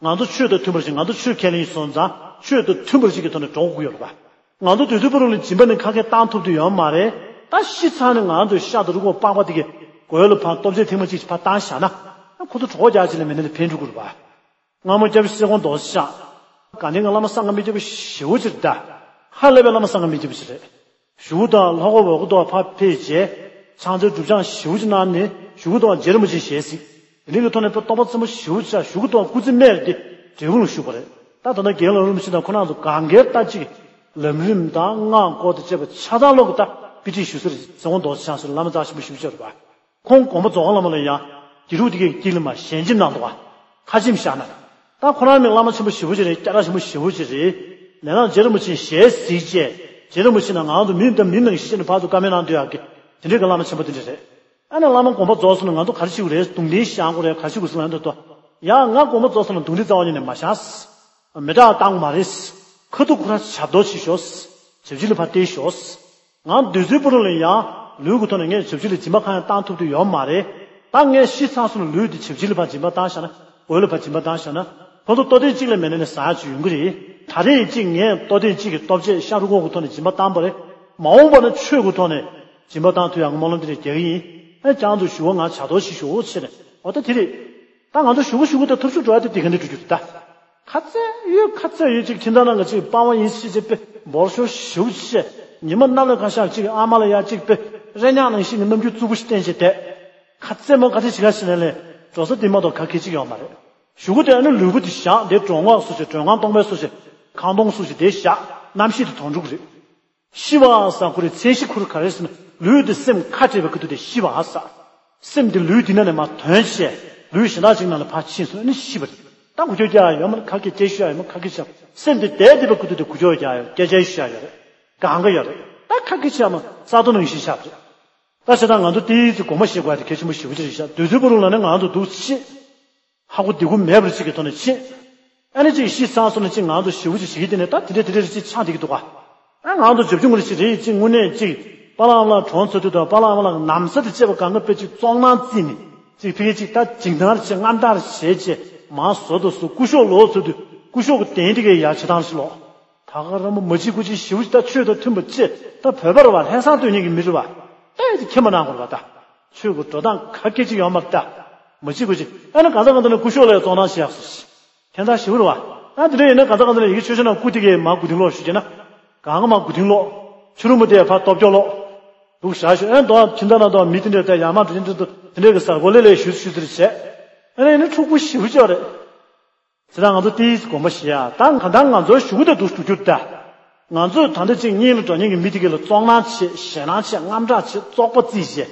ང་ཚོ་ཆོས་དང་མཐུན་པར་བྱེད། ང་ཚོ་ཆོས་ཁས་ལེན་སོང་ཙང་ཆོས་དང་མཐུན་པར་བྱེད་ཀྱི་ཐོག་ནས་འགྲོ་དགོས་ཀྱི་ཡོད་རེད་པ། ང་ཚོ་དུས་ཚོད་ཕུན་རོན་ལ་སྦྱིན་པ་ནི་ཁ་སྐད་བཏང་ཐུབ་ཀྱི་ཡོད་མ་རེད། ད་ཤི་ཚར་ནས་ང་ཚོའི་ཤ་དང་རུས་ཁོག་པགས་པ་དེ་གའི་གོས་ལ་ཕར་ལྟོ་ཆས་ཐེངས་མ་གཅིག་ཕར་བཏང་བཞག་ན་ཁོ་ཚོ་གྲོད་ཁོག་རྒྱགས་ཅིག་ལ་མེད་ན་ནི་ཕན་འགྲོ་གི་རེད་པ། སྔ་མོ་སྐྱབས་སེ་ཀོང་རྡོ་རྗེ་ཤག་དགའ་ལྡན་གྱི་བླ་མ་སངས་རྒྱས་མི་སྐྱབས་པ་ཞེ་པོ་ཅིག་རེད་ད། ཧ་ལས་པའི་བླ་མ་སངས་རྒྱས་མི་སྐྱབས་པ་ཞིག་རེད། གཞུག་གུ་དང་ལྷོ་ཁ་འོལ་ཁ་དུ་ཕར་ཕེབས་རྗེས་ཕྱག་འཚལ་སྒྲུབ་སྦྱང་ཞེ་པོ་ཅིག་གནང་ནས་གཞུག་གུ་དང་རྗེ་རིན་པོ་ཆེ་ཞལ་གཟིགས། དེ་རིང་གི་ཐོག་ནས་དཔེ་རྟོགས་པ་ཚིམ་པོ་ཞེ་པོ་ཅིག་ཆགས། གཞུག་གུ་དང་སྐུ་ཚེ་སྨད་དེ་འབྲས་སྤུངས་ལ་བཞུགས་པ་རེད། ད་ད་ལྟ་རྒན་ལགས་རིན་པོ་ཆེ་དང་ཁོང་རྣམ་ཚོ་གང་གའི་ལྟ་ཅིག་ལམ་རིམ་དང་སྔགས་སྐོར་དང་བཅས་པ་ཆ་ཚང་ལོག་གི་ད་དཔེ་ཁྲིད་ཞུ་ས་རེད། ཟེར་འོང་མདོག་ཆགས་ཟེར་བླ་མ་རྩ་ཆེན་པོ་ཞེ་པོ་ཅིག་རེད་པ། ཁོང་དགོངས་པ་རྫོགས་སྒང་ལ་མ་ལ་ཡང་དགེ་ཕྲུག་དེ་གའི་དཀྱིལ་ལ་མ་ཞལ་འཇེབས་གནང་འདུག་ག་ཁ་ཆེམས་བཞག་ན། ད་ཁོ་རང་ནི་བླ་མ་ཆེན་པོ་ཞེ་པོ་ཅིག་རེད། སྐྱ་ར་ཆེན་པོ་ཞེ་པོ་ཅིག་རེད། ལས་ནང་རྗེ་རིན་པོ་ཆེ་ཞལ་གཟིགས་བྱས་རྗེ་རིན་པོ་ཆེ་ན་ང་ཚོ་མི་དང་མི་ནང་བཞིན་བྱས་ནས་ཕར་ཚུར་བཀའ་མོལ་གནང་འདོད་ཡག་གི་དེ་འདྲའི་གི་བླ་མ་ཆེན་པོ་དེ་འདྲ་རེད། ཨ་ནི་བླ་མ་དགོངས་པ་རྫོགས་སོང་ན་ང་ཚོ་ག་རེ་བྱེད་དགོས་རེད། གདུང་འདྲེན་བཞེངས་དགོས་རེད། ག་རེ་བྱེད་དགོས་ཟེར་ན་འདི་ལྟོས། ཡང་ང་དགོངས་པ་རྫོགས་སོང་ན་གདུང་འདྲེན་རྩ་བ་ཉིད་ནས་མ་བཞེངས། མེ་སྟག་བཏང་མ་རེད། ཁ་ཐུག་ཁོ་རང་ཞབས་ཏོག་བྱེད་ཤོག་བྱབས་ཆེན་ལ་ཕར་བལྟས་ཤོག་ང་དུས་ཚོད་ཕུན་རོན་ལ་ཡང་ལུས་ཀྱི་ཐོག་ནས་ངས་བྱབས་ཆེན་ལ་སྦྱིན་པ་གང་ཡང་བཏང་ཐུབ་ཀྱི་ཡོད་མ་རེད། ད་ངས་ཤི་ཚར་སོང་ན་ལུས་འདི་བྱབས་ཆེན་ལ་ཕར་སྦྱིན་པ་བཏང་བཞག་ན། གོས་ལ་ཕར་སྦྱིན་པ་བཏང་བཞག་ན། ཁོ་ཚོ་ལྟོ་ཐེངས་གཅིག་ལས་མེད་ན་ནས་ཟ་ཡག་ཅིག་ཡོང་གི་རེད། ད་རེས་གཅིག་ངས་ལྟོ་ཐེངས་གཅིག་གི་ལྟོ་ཆས་ཤ་རུས་ཁོག་གི་ཐོག་ནས་སྦྱིན་པ་བཏང་པ་རེད། མ་འོངས་པ་ན་ཆོས་ཀྱི་ཐོག་ནས་སྦྱིན་པ་བཏང་ཐུབ་ཡག་གི་སྨོན་ལམ་དེ་འདྲ་རྒྱག་གི་ཡིན། ཨ་ཅང་དུ་ཞུ་བ་ང་བྱ་དོར་ཞིག་ཞུ་འོ་ཆེ་ནས་འོ་ད་དེ་རེད། ད་ང་ཚོ་ཞུ་གི་ཞུ་གི་ད་ཐབས་ཤུགས་འགྲོ་ཡ་དེ་དེ་ག་འདྲ་འགྲོ་རྒྱུ་རེད་ད། ཁ་ཚད་ཡོད་ཁ་ཚད་ཡོད་ཅིག་ཁྱིམ་ཚང་ནང་གི་ཅིག་པ་ཕ་ཡིན་ཤི་ཅིག་པེ་འབོར་ཤོར་ཞེ་པོ་ཅིག་བྱས། ཉི་མ་གནམ་ལ་ཁ་ཤག་ཅིག་ཨ་མ་ལ་ཡ་ཅིག་པེ་རེ་ཉག་ནང་བཞིན་གྱི་རྣམ་འགྱུར་རྩུབ་པོ་ཞིག་བསྟན་བྱས་བསྡད། ཁ་ཚད་མོ་ག་ཚད་ཅིག་ག་ཞིག་ནས་ལས་འགྲོ་ས་དེ་མ་གཏོགས་ག་གེ་ཅིག་ཡོད་མ་རེད། གཞུག་གུ་དེ་ཨ་ནི་ལུས་པོ་དེ་བཞག་དེ་གྲོད་ངོགས་སུ་ཞིག་གྲོད་ཁང་སྟོང་པའི་སུ་ཞིག་ཁང་སྟོང་སུ་ཞིག་དེ་བཞག་རྣམ་ཤེས་དེ་དོན་གྲུབ་རེད། ཤི་བ་ཟེར་ཁོ་རེ་མཚན་གཞི་ཁོ་རེ་ག་རེ་ཟེར་ན་ལུས་དེ་སེམས་ཁ་བྲལ་བའི་ཁུ་ཐུག་དེ་ཤི་བ་ཟེར། སེམས་དེ་ལུས་འདི་ནང་ནས་མར་དོན་བྱས་ལུས་གཞན་དག་ཅིག་ནང་ལ་ཕར་ཕྱིན་སོང་ནི་ཤི་བ་རེད། ད་འགུལ་སྐྱོད་རྒྱག་ཡ་ཡོད་མ་རེད། ཁ་སྐད་སྐད་ཤོད་ཡ་ཡོད་མ་རེད། ཁ་སྐད་ཤོད་སེམས་དེ་བསྡད་བསྡད་པའི་ཁུ་ཐུག་དེ་འགུལ་སྐྱོད་རྒྱག་ཡ་ཡོད། སྐད་ཆ་ཤོད་ཡ་ཡོད་རེད། གང་ག་ཡོད་རེད། ད་ཁ་སྐད་ཤོད་ཡ་མ་ས་རྡོ་ནང་བཞིན་ཤར་རེད། ད་བྱས་ཙང་ང་ཚོ་ཏིའི་ཙི་དགོངས་པ་བཞེས་དགོས་ཡ་དེ་གལ་ཆེན་པོ་ཞེ་པོ་ཅིག་རེད་ཤག་དུས་ཚོད་ཕུན་རོན་ལ་ནི་ང་ཚོ་འདུག་ཤེས། ཧ་གོ་བདེ་གོ་མེད་པར་ཅིག་གི་ཐོག་ནས་ཕྱིན། ཨ་ནི་ཅིག་ཤི་ཚར་སོང་ན་ཅིག་ང་ཚོ་ཞེ་པོ་ཅིག་བྱེད་ཀྱི་དེ་ནས་ད་དེ་འདྲས་དེ་འདྲས་ཅིག་ཆགས་བསྡད་ཀྱི་འདུག་ག་ཨ་ང་ཚོ་རྒྱབ་ལྗོངས་ལ་ཅིག་རེད་ཅིག་དངོས་གནས་ཅིག་པཱ་ལགས་ཨ་མ་ལགས་གྲོངས་ཚར་དུས་དང་པཱ་ལགས་ཨ་མ་ལགས་ནམ་ཟླ་དང་བཅས་པ་གང་ག་དཔེ་ཅིག་བཙོང་ནང་བརྩིས་ནས་ཅིག་ཕ་གི་ཅིག་ད་བྱིང་ཐང་རེ་བྱས་རྔམ་ཐང་རེ་བྱས་བྱས་མར་བཟོ་དང་བཟོ་སྐུ་ཞབས་ལོག་ཚར་དུས་སྐུ་ཞབས་ཀྱི་གདན་དེ་གའི་ཡར་བྱེད་སྟངས་རེ་ལོག་ད་ག་ར་མོ་མ་གཅིག་དགུ་གཅིག་ཞེ་པོ་ཅིག་ད་ཆོས་དང་མཐུན་པ་ཅིག་ད་བོད་པ་རེད་བ། ལྷ་བསངས་སྟོན་མཁན་གྱི་མི་རེད་བ། ད་ཡ་ཅིག་ཁྱེད་མ་གནང་དགོས་རེད་བ། ད་ཆོས་ཀྱི་འགྲོ་སྟངས་ག་གེ་ཅིག་ཡོད་མ་རེད། ད་མ་གཅིག་དགུ་གཅིག་ཨ་ནི་གང་ཟག་གང་ཟག་ནི་སྐུ་ཞབས་ལ་བཙོང་སྟངས་བྱེད་ཡག་སོ་ཞིག་ཁྱད་མཚར་ཞེ་པོ་རེད་བ། ཨ་དེ་འདྲ་ཡིན་ན་གང་ཟག་གང་ཟག་ནི་ཡི་གེ་ཆོས་ཆོས་ནང་སྐུ་དེ་གའི་མ་སྐུ་དིང་ལོག་ཞུ་རྒྱུ་ན། གང་ག་མ་སྐུ་དིང་ལོག་ཕྱི་རོལ་མོ་དེ་ཕར་སྟོབས་སྐྱོ་ལོག་འདུག་བཞག་ཞུ། ཨེ་མདོ་ཁྱིམ་བདག་ནང་དུ་མི་དེ་འདྲ་ད་ཡར་མར་འགྲོ་གིན་འགྲོ་གིན་དེ་འདྲ་གི་གཟར་པོ་ལེ་ལེ་ཞུ་ཞུ་ཟེར་བྱས། ཨ་ནི་ཡིན་ན་འཁྲུག་པོ་ཞེ་པོ་ཅིག་རེད། ཟེར་ན་ང་ཚོ་ཏིའི་ཙི་དགོངས་པ་བཞེས་ཡ། ད་གང་ལྟར་ང་ཚོའི་གཞུག་གུ་དེ་འདུག་འགྲོ་རྒྱུ་ད། ང་ཚོས་ད་ལྟ་ཅིག་གཉེན་ལ་འགྲོ་མཁན་གྱི་མི་དེ་ག་ལ་བཙོང་ནང་བྱེད་ཞེད་སྣང་བྱེད་རྔམ་སྐྲག་བྱེད་བཙོག་པ་བརྩིས་བྱས།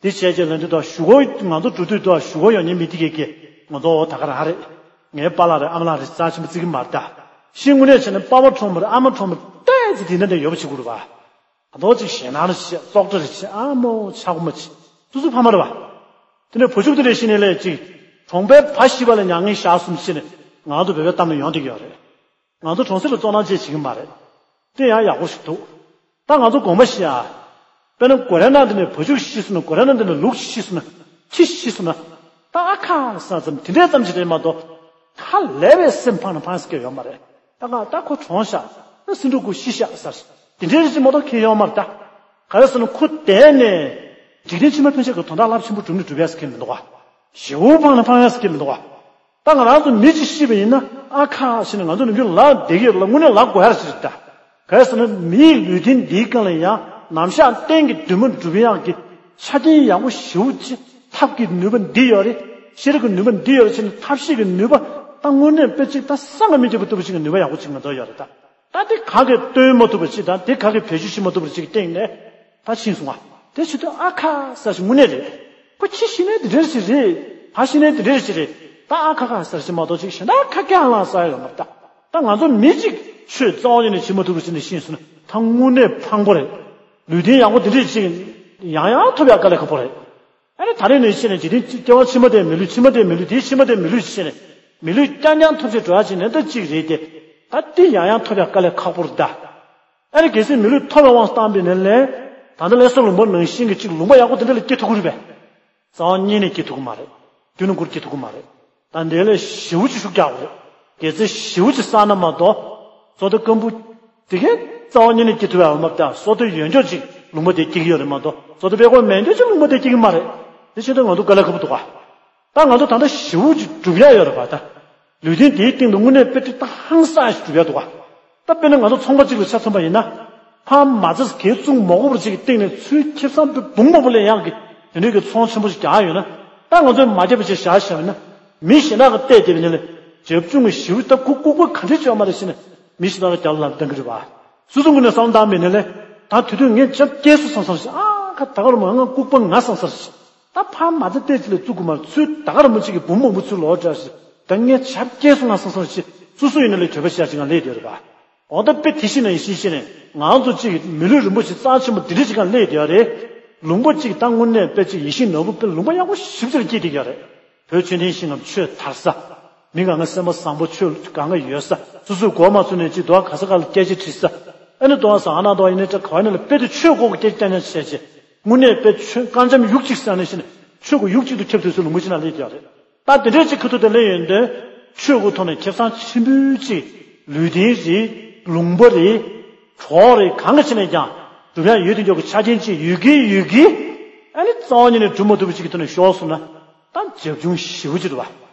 དེ་བྱས་རྗེས་ལན་དུ་ད་གཞུག་གུ་ང་ཚོ་འགྲོ་དུས་ད་གཞུག་གུ་ཡོང་མཁན་མི་དེ་ག་གིས་ང་ཚོ་འོ་ད་ག་རང་རེད། ངའི་པཱ་ལགས་རེད་ཨ་མ་ལགས་རེད་རྩ་ཆེན་པོ་བརྩི་གི་མ་རེད་ད། ཤི་དངོས་གནས་བྱས་ན་པཱ་ཕ་གྲོངས་པ་རེད་ཨ་མ་གྲོངས་པ་རེད་ཏོག་ཙམ་དེ་འདྲ་འདྲ་ཡོད་པ་བྱེད་དགོས་རེད་བ། ད་དོ་ཅིག་ཞེད་སྣང་རེ་བྱེད་བཙོག་སྒྲ་རེ་བྱེད་ཨ་མོ་ཆག་སྒོ་མ་བྱེད། སོ་སོ་ཕ་མ་རེད་བ། དེ་ནས་བུ་ཆུང་དེ་འདྲ་ཤི་ནས་ལས་ཅིག་གྲོངས་པའི་ཕ་ཤི་བ་ལ་མྱ་ངན་བཞག་གསུམ་ཤི་ནས་ང་ཚོ་བོད་པའི་གཏམ་ལ་ཡོང་བསྡད་ཀྱི་ཡོད་རེད། ང་ཚོ་གྲོངས་ཚེ་ལ་བཙོང་ནང་བྱེད་བྱེད་ཀྱི་མ་རེད། དེ་ཡང་ཡག་པོ་ཞིག་འདུག་ད་ང་ཚོ་དགོངས་པ་བཞེས་ཨ། དཔེར་ན་གོ་རེ་ན་དེ་ནས་བུ་ཆུང་ཤི་སོང་ན་གོ་རེ་ན་དེ་ནས་ལུག་ཤི་སོང་ན་ཁྱི་ཤི་སོང་ན། ད་ཨ་ཁ་ས་ཙམ་དེ་འདྲའི་ཙམ་ཞིག་རེད་མ་གཏོགས། ཧ་ལས་པའི་སེམས་ཕངས་ན་ཕངས་ས་སྐྱེ་ཡོད་མ་རེད། ད་ག་ད་ཁོ་གྲོངས་ཤག་ད་སེ་འབྲུ་དགུ་ཤི་ཤག་ཟེར། དེ་འདྲའི་རེ་ཞིག་མ་གཏོགས་ཁྱེད་ཡོད་མ་རེད་ད། ག་རེ་ཟེར་ན་ཁོ་དེ་ནས་འཇིག་རྟེན་ཕྱི་མ་ཕན་ཆད་ཀྱི་དོན་དག་རླབས་ཆེན་པོ་སྒྲུབ་ནས་སྒྲུབ་ཡ་ཟེར་མཁན་མི་འདུག་ག་ཞེ་པོ་ཕངས་ན་ཕངས་ཡ་ཟེར་མཁན་མི་འདུག་ག་ད་ང་རང་ཚོ་མི་གཅིག་ཤི་བ་ཡིན་ན་ཨ་ཁ་ཞེས་ནས་ང་ཚོ་ནམ་རྒྱུན་ལབ་བསྡད་ཀྱི་ཡོད་རེད་ལ་དངོས་གནས་ལབ་དགོས་ཡ་རེད་ཟེར་ད། ག་རེ་ཟེར་ན་མིའི་ལུས་རྟེན་འདིའི་སྒང་ལ་ཡང་ནམ་ཞག་གཏན་གྱི་འདུན་མ་འགྲུབ་ཡག་གི་ཆ་རྐྱེན་ཡག་པོ་ཞེ་པོ་ཅིག་ཐབས་ཀྱི་ནུས་པ་འདི་ཡོད་རེད། ཤེས་རིག་གི་ནུས་པ་འདི་ཡོད་རེད་ཟེར་ནས་ཐབས་ཤེས་ཀྱི་ནུས་པ་ད་དངོས་གནས་དཔེ་ཅིག་ད་བསམ་གྱིས་མི་ཁྱབ་པ་ཐུབ་པ་ཅིག་གི་ནུས་པ་ཡག་པོ་ཅིག་ང་ཚོར་ཡོད་རེད་ད། ད་དེ་ག་གེ་སྟོན་མ་ཐུབ་པ་ཅིག་དང་དེ་ག་གེ་བེད་སྤྱོད་བྱེད་མ་ཐུབ་པ་ཅིག་གི་སྟེང་ནས་ད་ཕྱིན་སོང་ང་། དེ་བྱེད་དུས་ཨ་ཁ་ས་ཞིག་དངོས་གནས་རེད། ཁོ་ཁྱི་ཤི་ནས་དེ་འདྲ་ཞིག་རེད། ཕ་ཤི་ནས་དེ་འདྲ་ཞིག་རེད། ད་ཨ་ཁ་ཁ་ཟེར་ཞིག་མ་གཏོགས་ཅིག་གཞན་དག་ཁ་སྐད་ལངས་ས་ཡོད་མ་རེད་ད། ད་ང་ཚོ་མི་གཅིག་ཆོས་རྩ་བ་ཉིད་ནས་བྱེད་མ་ཐུབ་པ་ཅིག་ནས་ཤི་སོང་ན་ད་དངོས་གནས་ཕངས་པོ་རེད། ལུས་རྟེན་ཡག་པོ་དེ་འདྲ་ཅིག་ཡང་ཡང་ཐོབ་ཡག་དཀའ་ལས་ཁག་པོ་རེད། ཨ་ནི་ད་རེས་ནས་ཕྱིན་ནས་འཇིག་རྟེན་སྐྱེ་བ་ཕྱི་མ་དེ་མི་ལུས། ཕྱི་མ་དེ་མི་ལུས། དེའི་ཕྱི་མ་དེ་མི་ལུས་ཕྱིན་ནས་མི་ལུས་རྐྱང་རྐྱང་ཐོབ་ཆེད་འགྲོ་ཡ་ཅིག་ནས་ད་གཅིག་རེད་དེ། ད་དེ་ཡང་ཡང་ཐོབ་ཡ་དཀའ་ལས་ཁག་པོ་རེད་ད། ཨ་ནི་གལ་སྲིད་མི་ལུས་ཐོབ་པའི་དབང་བཏང་པ་ཡིན་ན་ལས། ད་ལྟ་ལྷ་ས་ལུང་པ་ནང་བཞིན་གྱི་གཅིག་ལུང་པ་ཡག་པོ་དེ་འདྲ་ལ་སྐྱེ་ཐུབ་ཀྱི་རེད་པས། རྩ་བ་ཉིད་ནས་སྐྱེ་ཐུབ་ཀྱི་མ་རེད། རྒྱུ་ནོར་སྐོར་སྐྱེ་ཐུབ་ཀྱི་མ་རེད། ད་འདི་ལས་ཞེ་པོ་ཅིག་ཤུགས་རྒྱག་དགོས་རེད། དགེ་རྩ་ཞེ་པོ་ཅིག་བསགས་ན་མ་གཏོགས། བསོད་བདེ་སྐམ་པོ་དེ་གས་རྩ་བ་ཉིད་ནས་སྐྱེ་ཐུབ་ཡ་ཡོད་མ་རེད། ད་བསོད་བདེ་ཡོད་འཇོག་ཅིག་ལུང་པ་དེ་སྐྱེ་གི་ཡོད་རེད་མ་གཏོགས། བསོད་བདེ་དཔེ་ཁོག་མེད་འཇོག་ཅིག་ལུང་པ་དེ་སྐྱེ་གི་མ་རེད། དེ་བྱས་ཙང་ང་ཚོ་དཀའ་ལས་ཁག་པོ་འདུག་ག། ད་ང་ཚོ་ད་ལྟ་ཞེ་པོ་ཅིག་སྒྲུབ་ཡ་ཡོད་རེད་པ་ད། ལུས་རྟེན་དེའི་སྟེང་དུ་དངོས་གནས་དཔེ་ཁྲིད་ད་ཧང་སང་ཞིག་སྒྲུབ་ཡ་འདུག་ག། ད་དཔེར་ན་ང་ཚོ་ཚོང་པ་གཅིག་ལ་ཆ་མཚོན་པ་ཡིན་ན། ཕ་མ་ཚ་གའི་བཙུན་མོ་གོ་བར་ཅིག་གི་སྟེང་ནས་ཚུར་ཁེ་བཟང་པའི་འབུམ་མང་པོ་ལེན་ཡག་གི་དེ་འདྲའི་གི་ཚོང་ཆེན་པོ་ཞིག་རྒྱག་ཡོད་ན། ད་ང་ཚོས་མ་བརྒྱབ་པ་ཅིག་བཞག་བཞག་ཡོད་ན། མི་གཞན་དག་གིས་བལྟས་བསྡད་པ་ཡིན་ན་ལས། རྒྱབ་ལྗོངས་ཀྱི་ཞེ་པོ་ད་ཁོ་ལྐུགས་པ་ག་འདྲས་བྱས་ཡོད་མ་རེད་ཟེར་ནས། མི་གཞན་དག་གིས་རྒྱབ་ལ་ལབ་བཏང་གི་རེད་པ། སོ་སོ་ངོས་ནས་བསམ་བློ་བཏང་བ་ཡིན་ན་ལས། ད་དུས་དུས་ངས་ཆབ་སྐྱེས་སུ་བསམ་བསམ་ཞིག་ཨ་ཁ་ད་ག་རུ་མ་ང་ལྐུགས་པ་ང་བསམ་བསམ་ཞིག་ད་ཕ་མ་ཚ་བལྟས་ཅིག་ལ་བཙུགས་དགོས་མ་རེད། ཚུར་ད་ག་རུ་མ་ཅིག་གི་འབུམ་མང་པོ་ཚུར་ལོག་འདྲ་ཞིག་ད་ངས་ཆབ་སྐྱེས་སུ་ང་བསམ་བསམ་ཞིག་སོ་སོ་ཡིན་ན་ལས་གྱོད་པ་བཤད་ཅིག་ང་ལས་བསྡད་རེད་པ། འོ་ད་དཔེ་དེ་བཞིན་ནས་ཤེས་བཞིན་ནས་ང་ཚོ་གཅིག་མི་ལུས་རིན་པོ་ཆེ་རྩ་ཆེན་པོ་འདི་འདྲ་ཞིག་ག་སླེབས་བསྡད་ཡོད་རེད། ལུང་པ་གཅིག་ད་དངོས་གནས་དཔེ་གཅིག་ཡིད་བཞིན་ནོར་བུ་དཔེ་ལུང་པ་ཡག་པོ་ཞེ་པོ་ཅིག་ལ་སྐྱེས་བསྡད་ཡོད་རེད། བོད་ཆོས་ལྡན་ཞིང་ཁམས་ཆོས་དར་ས། མི་གང་ག་སེམས་པ་བཟང་པོ་ཆོས་གང་ག་ཡོད་ས། སོ་སོའི་མགོ་མ་ཚོས་ནས་ཅིག་དོ་ག་ས་ག་ལ་སྐད་ཆ་དྲིས་ས། ཨ་ནི་དོ་ག་ས་ཨ་ན་དོ་ཡིན་ནའི་ཁྲ་ག་བ་ནས་ལ་དཔེ་དེ་ཆོས་གོ་གི་སྐད་ཆ་རྐྱང་རྐྱང་བཤད་ཅིག་དངོས་གནས་དཔེ་ཆོས་དཀར་འཇམ་ཡུག་གཅིག་ཟེར་ནས་ཤི་ནས་ཆོས་གོ་ཡུག་གཅིག་ཏུ་ཁྱབ་ཐུབ་སའི་ལུང་པ་ཅིག་ན་སླེབས་ཀྱི་ཡོད་རེད། ད་དེ་འདྲའི་ཅིག་ཁ་ཐུག་དེ་སླེབས་ཡོང་དུས་ཆོས་གོ་ཐོག་ནས་ཁེ་བཟང་ཆེན་པོའི་ཅིག་ལུས་རྟེན་རེད། ལུང་པ་རེད། གྲོགས་རེད། གང་ག་ཕྱིན་ནས་ཀྱང་སྒྲུབ་ཡ་ཡོད་དེ་འཇོག་གི་ཆ་རྐྱེན་ཅིག་ཡོད་ཀྱི་ཡོད་ཀྱི། ཨ་ནི་རྩ་བ་ཉིད་ནས་སྒྲུབ་མ་ཐུབ་པ་ཅིག་གི་ཐོག་ནས་ཤོར་སོང་ན། ད་རྒྱབ་ལྗོངས་ཞེ་པོ་ཅིག་རེད་པ།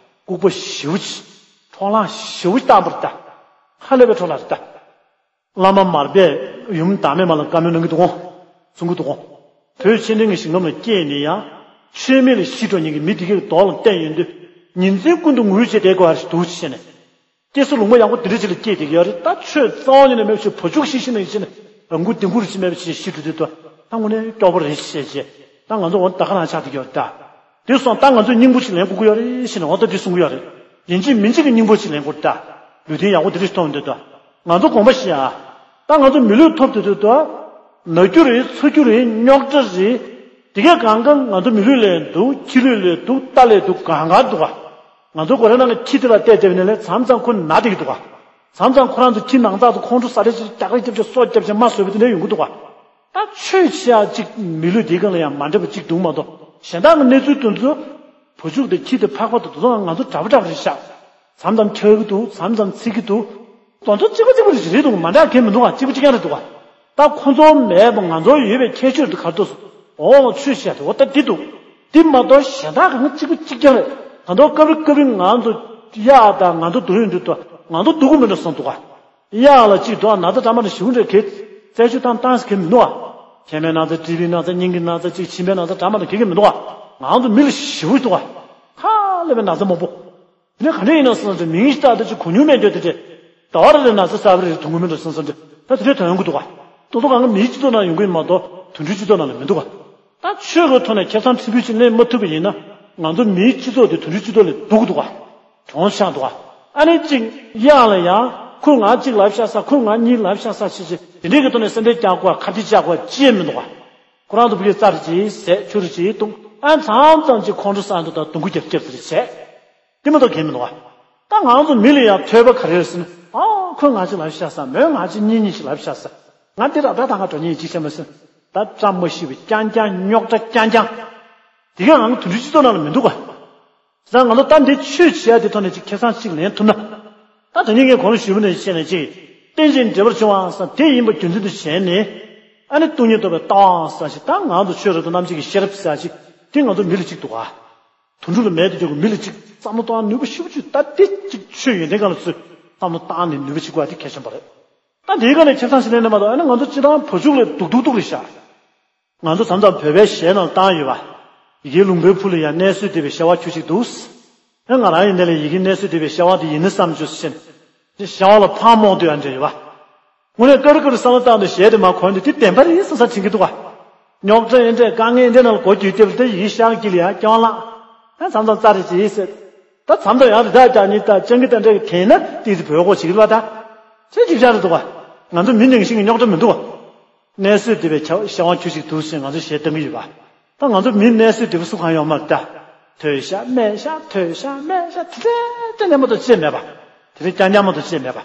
ལྐུགས་པ་ཞེ་པོ་ཅིག་འཕྲོག་ལངས་ཞེ་པོ་ཅིག་བཏང་པ་རེད་ད། ཧ་ལས་པའི་འཕྲོག་ལངས་རེད་ད། བླ་མ་མར་པས་ཡུམ་བདག་མེད་མ་ལ་བཀའ་མོལ་གནང་གི་འདུག་གོ། གསུང་གི་འདུག་གོ། བོད་ཆོས་ལྡན་གྱི་ཞིང་ཁམས་ལ་སྐྱེས་ནས་ཡང་ཆོས་མེད་ལ་ཤི་འགྲོ་མཁན་གྱི་མི་དེ་གའི་མདོག་ལ་བལྟས་ཡོང་དུས་ཉིན་མཚན་ཀུན་ཏུ་ངུ་བྱས་བསྡད་དགོས་པ་ཞིག་འདུག་ཅེས་ནས། སྐྱེ་ས་ལུང་པ་ཡག་པོ་དེ་འདྲ་ཅིག་ལ་སྐྱེས་བསྡད་ཀྱི་ཡོད་རེད། ད་ཆོས་རྩ་བ་ཉིད་ནས་མེད་པ་ཞིག་བུ་ཕྱུགས་ཤི་ཤི་ནས་ཤི་ནས་རང་མགོ་བདེ་མགོ་རེ་ཅིག་མེད་པ་ཞིག་ཤི་འགྲོ་དུས་ད་ད་དངོས་གནས་སྐྱོ་པོ་རེད་ཅེས་བྱས། ད་ང་ཚོ་འོ་ད་ག་རང་ཆགས་བསྡད་ཀྱི་ཡོད་རེད་ད། དེ་སོང་ད་ང་ཚོས་སྙིང་པོ་ཅིག་ལེན་དགོས་ཀྱི་ཡོད་རེད་ཞེས་ནས་འོ་ད་དེ་གསུང་གི་ཡོད་རེད། ཡིན་གཅིག་མིན་གཅིག་གི་སྙིང་པོ་ཅིག་ལེན་དགོས་རེད་ད། ལུས་རྟེན་ཡག་པོ་དེ་འདྲ་ཞིག་ཐོབ་འདོད་ད། ང་ཚོ་དགོངས་པ་བཞེས་ཨ། ད་ང་ཚོ་མི་ལུས་ཐོབ་འདོད་འདོད་ད། ན་རྒྱུ་རེད། ཚ་རྒྱུ་རེད། རྙོག་དྲ་རེད། དེ་གས་གང་ག་ང་ཚོ་མི་ལུས་ལས་འདུག་ཁྱི་ལུས་ལས་འདུག་རྟ་ལས་འདུག་གང་ག་འདུག་ག་ང་ཚོ་གོ་རེ་ནང་གི་ཁྱི་དེ་ལ་བལྟས་བལྟས་ནས་ལས་མཚམས་མཚམས་ཁོ་ན་བསྡད་ཀྱི་འདུག་ག་མཚམས་མཚམས་ཁོ་རང་ཚོ་ཁྱི་ནང་ཚགས་དུ་ཁོང་ཁྲོ་ཟ་རེ་ཅིག་རྒྱག་རེ་རྒྱབ་ཅིག་སོ་རྒྱབ་ཅིག་མ་བཟོད་པ་དེ་འདྲ་ཡོང་གི་འདུག་ག་ད་ཆོས་བྱེད་ཡག་ཅིག་མི་ལུས་དེའི་སྒང་ལ་ཡང་མ་འདྲ་བ་ཅིག་འདུག་མ་གཏོགས་གཞན་དག་གི་གནས་ཚུལ་དེ་ཚོ། བུ་ཕྱུགས་དེ་ཁྱི་དེ་ཕག་པ་དེ་དེ་ཚོ་ང་ཚོ་འདྲ་པོ་འདྲ་པོ་རེད་ཤག་མཚམས་མཚམས་འཁྱག་གི་འདུག་མཚམས་མཚམས་ཚིག་གི་འདུག་དོན་ཚོ་གཅིག་པ་གཅིག་པ་རེད་རེད་འདུག་མ་འདྲ་གང་མི་འདུག་ག་གཅིག་པ་གཅིག་རྐྱང་རེད་འདུག་ག་ད་ཁོ་ཚོ་མེད་པ་ང་ཚོ་ཡོད་པའི་ཁྱད་ཆོས་དེ་ག་རེ་འདུག་འོ་ཆོས་བཤད་དེ་འོ་ད་འདི་འདུག་འདི་མ་གཏོགས་གཞན་དག་གང་གཅིག་པ་གཅིག་རྐྱང་རེད། ད་དུང་སྐབས་རེ་སྐབས་རེ་ང་ཚོ་གཡག་དང་ང་ཚོ་སྡུག་ཡོང་དུས་ད་ང་ཚོ་སྡུག་གི་མི་འདྲ་བསམ་འདུག་ག་གཡག་ལ་གཅིག་འདུག་ན་ཚ་འདྲ་མ་འདྲ་ཞེ་པོ་འདྲ་གས། རྩད་གཅོད་བཏང་བཏང་ཟེར་གི་མི་འདུག་ག་མཁལ་མའི་ན་ཚ། ཊི་བིའི་ན་ཚ། སྙིང་གི་ན་ཚ། གཅིག་མཆིན་པའི་ན་ཚ་འདྲ་མ་འདྲ་གས་གི་མི་འདུག་ག་ང་ཚོ་མི་ལ་ཞེ་པོ་འདུག་ག་ཧ་ལས་པའི་ན་ཚ་མང་པོ། དེ་ནས་ག་འདྲ་ཡིན་ན་བསམ་ཚེ་མིའི་ལྟ་དེ་ཅིག་གོ་མྱོང་མེད་འདོད་དེ་འདྲས། ཟླ་བ་རེ་རེ་ན་ཚ་གསར་པ་རེ་རེ་འཐོན་གི་མི་འདུག་བསམ་ཚེ་འདྲ་ད་དེ་འདྲས་ཐོན་ཡོང་གི་འདུག་ག་ཏོག་ཏོག་གང་ག་མིའི་སྤྱི་ཚོགས་ནང་ཡོང་གི་ཡིན་མ་གཏོགས་དུད་འགྲོའི་སྤྱི་ཚོགས་ནང་ལ་མི་འདུག་ག་ད་ཆོས་གི་ཐོག་ནས་ཁེ་བཟང་ཕྲན་བུ་ཅིག་ལེན་མ་ཐུབ་པ་ཡིན་ན་ང་ཚོ་མིའི་སྤྱི་ཚོགས་དེ་དུད་འགྲོའི་སྤྱི་ཚོགས་ལས་སྡུག་གི་འདུག་ག་གྲོངས་ཆགས་འདུག་ག་ཨ་ནི་གཅིག་གཡག་ལ་ཡང་ཁོས་ང་གཅིག་ལབ་ཤག་ས། ཁོས་ང་གཉིས་ལབ་ཤག་ས་ཅི་ཅི་དེ་འདྲའི་གི་ཐོག་ནས་སེམས་ཁྲལ་རྒྱག་དགོས་ཁ་གཏད་བཅག་དགོས་ཅི་ཡང་མི་འདུག་ག་ཁོ་རང་ཚོ་ཕ་གིར་རྩྭ་རེ་ཅིག་ཟས། ཆུ་རེ་ཅིག་བཏུང་། ཨ་མཚམས་མཚམས་ཅིག་ཁོང་ཁྲོ་ཟ་འདུག་ད་སྡུག་གུ་རྒྱབ་རྒྱབ་ཟེར་བྱས། དེ་མ་གཏོགས་གང་མི་འདུག་ག་ད་ང་ཚོ་མི་ལ་ཡང་ཐོས་པ་ག་རེ་རེད་ཟེར་ན། ཨ་ཁོས་ང་གཅིག་ལབ་ཤག་ས། མོས་ང་གཅིག་གཉིས་གཉིས་ཤིག་ལབ་ཤག་ས། ང་འདི་ར་ད་ད་ང་འགྲོ་ཉེན་ཅིག་བྱས་མ་ཟིན། ད་བཀྲ་མ་ཤིས་པ་རྐྱང་རྐྱང་། རྙོག་དྲ་རྐྱང་རྐྱང་། དེ་ག་ང་དུད་འགྲོའི་སྤྱི་ཚོགས་ནང་ལ་མི་འདུག་ག་ཟེར་ན་ང་ཚོ་ད་འདི་ཆོས་བྱེད་ཡ་དེ་ཐོག་ནས་ཅིག་ཁེ་བཟང་ཅིག་ལེན་ཐུབ་ན། ད་དེ་ནས་ངས་གོང་ལ་ཞུས་པ་ནང་བཞིན་བྱས་ནས་ཅིག་རྟེན་ཅིང་འབྲེལ་བར་འབྱུང་བ་བསམ་དེ་ཡིན་པ་རྒྱུ་མཚན་དུ་བྱས་ནས། ཨ་ནི་སྟོང་ཉིད་རྟོགས་པའི་ལྟ་བ་བསམ་ཞིག་ད་ང་ཚོ་ཆོས་རབ་ཏུ་རྣམ་འབྱེད་ཀྱི་ཤེས་རབ་ཟེར་ཞིག་དེ་ང་ཚོ་མི་ལ་གཅིག་འདུག་ག་དུད་འགྲོ་ལ་མེད་དུ་འཇོག་གི་མི་ལ་གཅིག་བསམ་བློ་གཏོང་ནུས་པ་ཤུགས་ཆུ་ད་དེ་གཅིག་ཆོས་ཡོན་ཏན་སྒང་ལ་ཚུད་བསམ་བློ་བཏང་ནས་ནུས་པ་གཅིག་དགོས་པ་དེ་གལ་ཆེན་པོ་རེད། ད་དེའི་སྒང་ནས་ཁེ་བཟང་ཞིག་ལེན་ནས་མ་གཏོགས་ཨ་ནི་ང་ཚོ་སྤྱིར་བཏང་བུ་ཕྱུགས་ལས་སྡུག་སྡུག་སྡུག་རེད་ཤག་ང་ཚོ་མཚམས་མཚམས་བོད་པའི་གཞས་ནང་བཏང་ཡོད་པ། ཡི་གེ་ལུང་པའི་ཕུ་ལ་ཡང་གནས་བཟོད་འདོད་པའི་བྱ་བ་ཁྱུ་གཅིག་འདུག་ཨེ་ང་རང་ཡིན་ནའི་ལས་ཡི་གེ་གནས་བཟོད་འདོད་པའི་བྱ་བ་དེ་ཡིན་ན་བསམ་བྱུང་ཟེར་ནས། བྱ་བ་ལ་ཕར་རྨོངས་སྡོད་ཡ་འདྲ་ཡོད་པ། དངོས་གནས་སྐབས་རེ་སྐབས་རེ་བསམ་བློ་བཏང་དུས་གཞས་དེ་མར་གོན་དུས་དེ་བདེན་པ་རེད་བསམ་བསམ་དྲན་གྱི་འདུག་ག་རྙོག་དྲ་ཨེ་འདྲས་དཀའ་ངལ་ཨེ་འདྲས་ནང་ལ་མགོ་བསྒྱུར་སྐྱེས་པ་དེ་ཡིད་ཤར་གྱི་ལ་ཡང་སྐྱོན་ལངས། ཨ་མཚམས་མཚམས་རྩྭ་རེ་བྱེད་ཟེར། ད་མཚམས་མཚམས་ཡང་རི་དྭགས་རྒྱག་ཉིན་ད་སྤྱང་ཀི་དང་འདྲ་གི་དེ་ན་ཏིག་ཙི་བོད་སྐོར་བྱེད་ཀྱི་ལ་ད། ཁྱེད་ཅིག་ཤར་རེ་འདུག་ག་ང་ཚོ་མི་ནང་བཞིན་གྱི་རྙོག་དྲ་མི་འདུག་ག་གནས་བཟོད་འདོད་པའི་བྱ་བྱ་བ་ཁྱུ་གཅིག་འདུག་ཟེར་ང་ཚོ་གཞས་བཏང་གི་ཡོད་པ། ད་ང་ཚོ་མི་གནས་སའི་དེ་བུ་སུ་གང་ཡོད་མ་རེད་ད། ཐོས་ཤག་སྨྲས་ཤག་ཐོས་ཤག་སྨྲས་ཤག་དེ་འདྲ་དེ་འདྲ་མ་གཏོགས་ཅི་མེད་པ། དེ་འདྲ་རྐྱང་རྐྱང་མ་གཏོགས་ཅི་མེད་པ།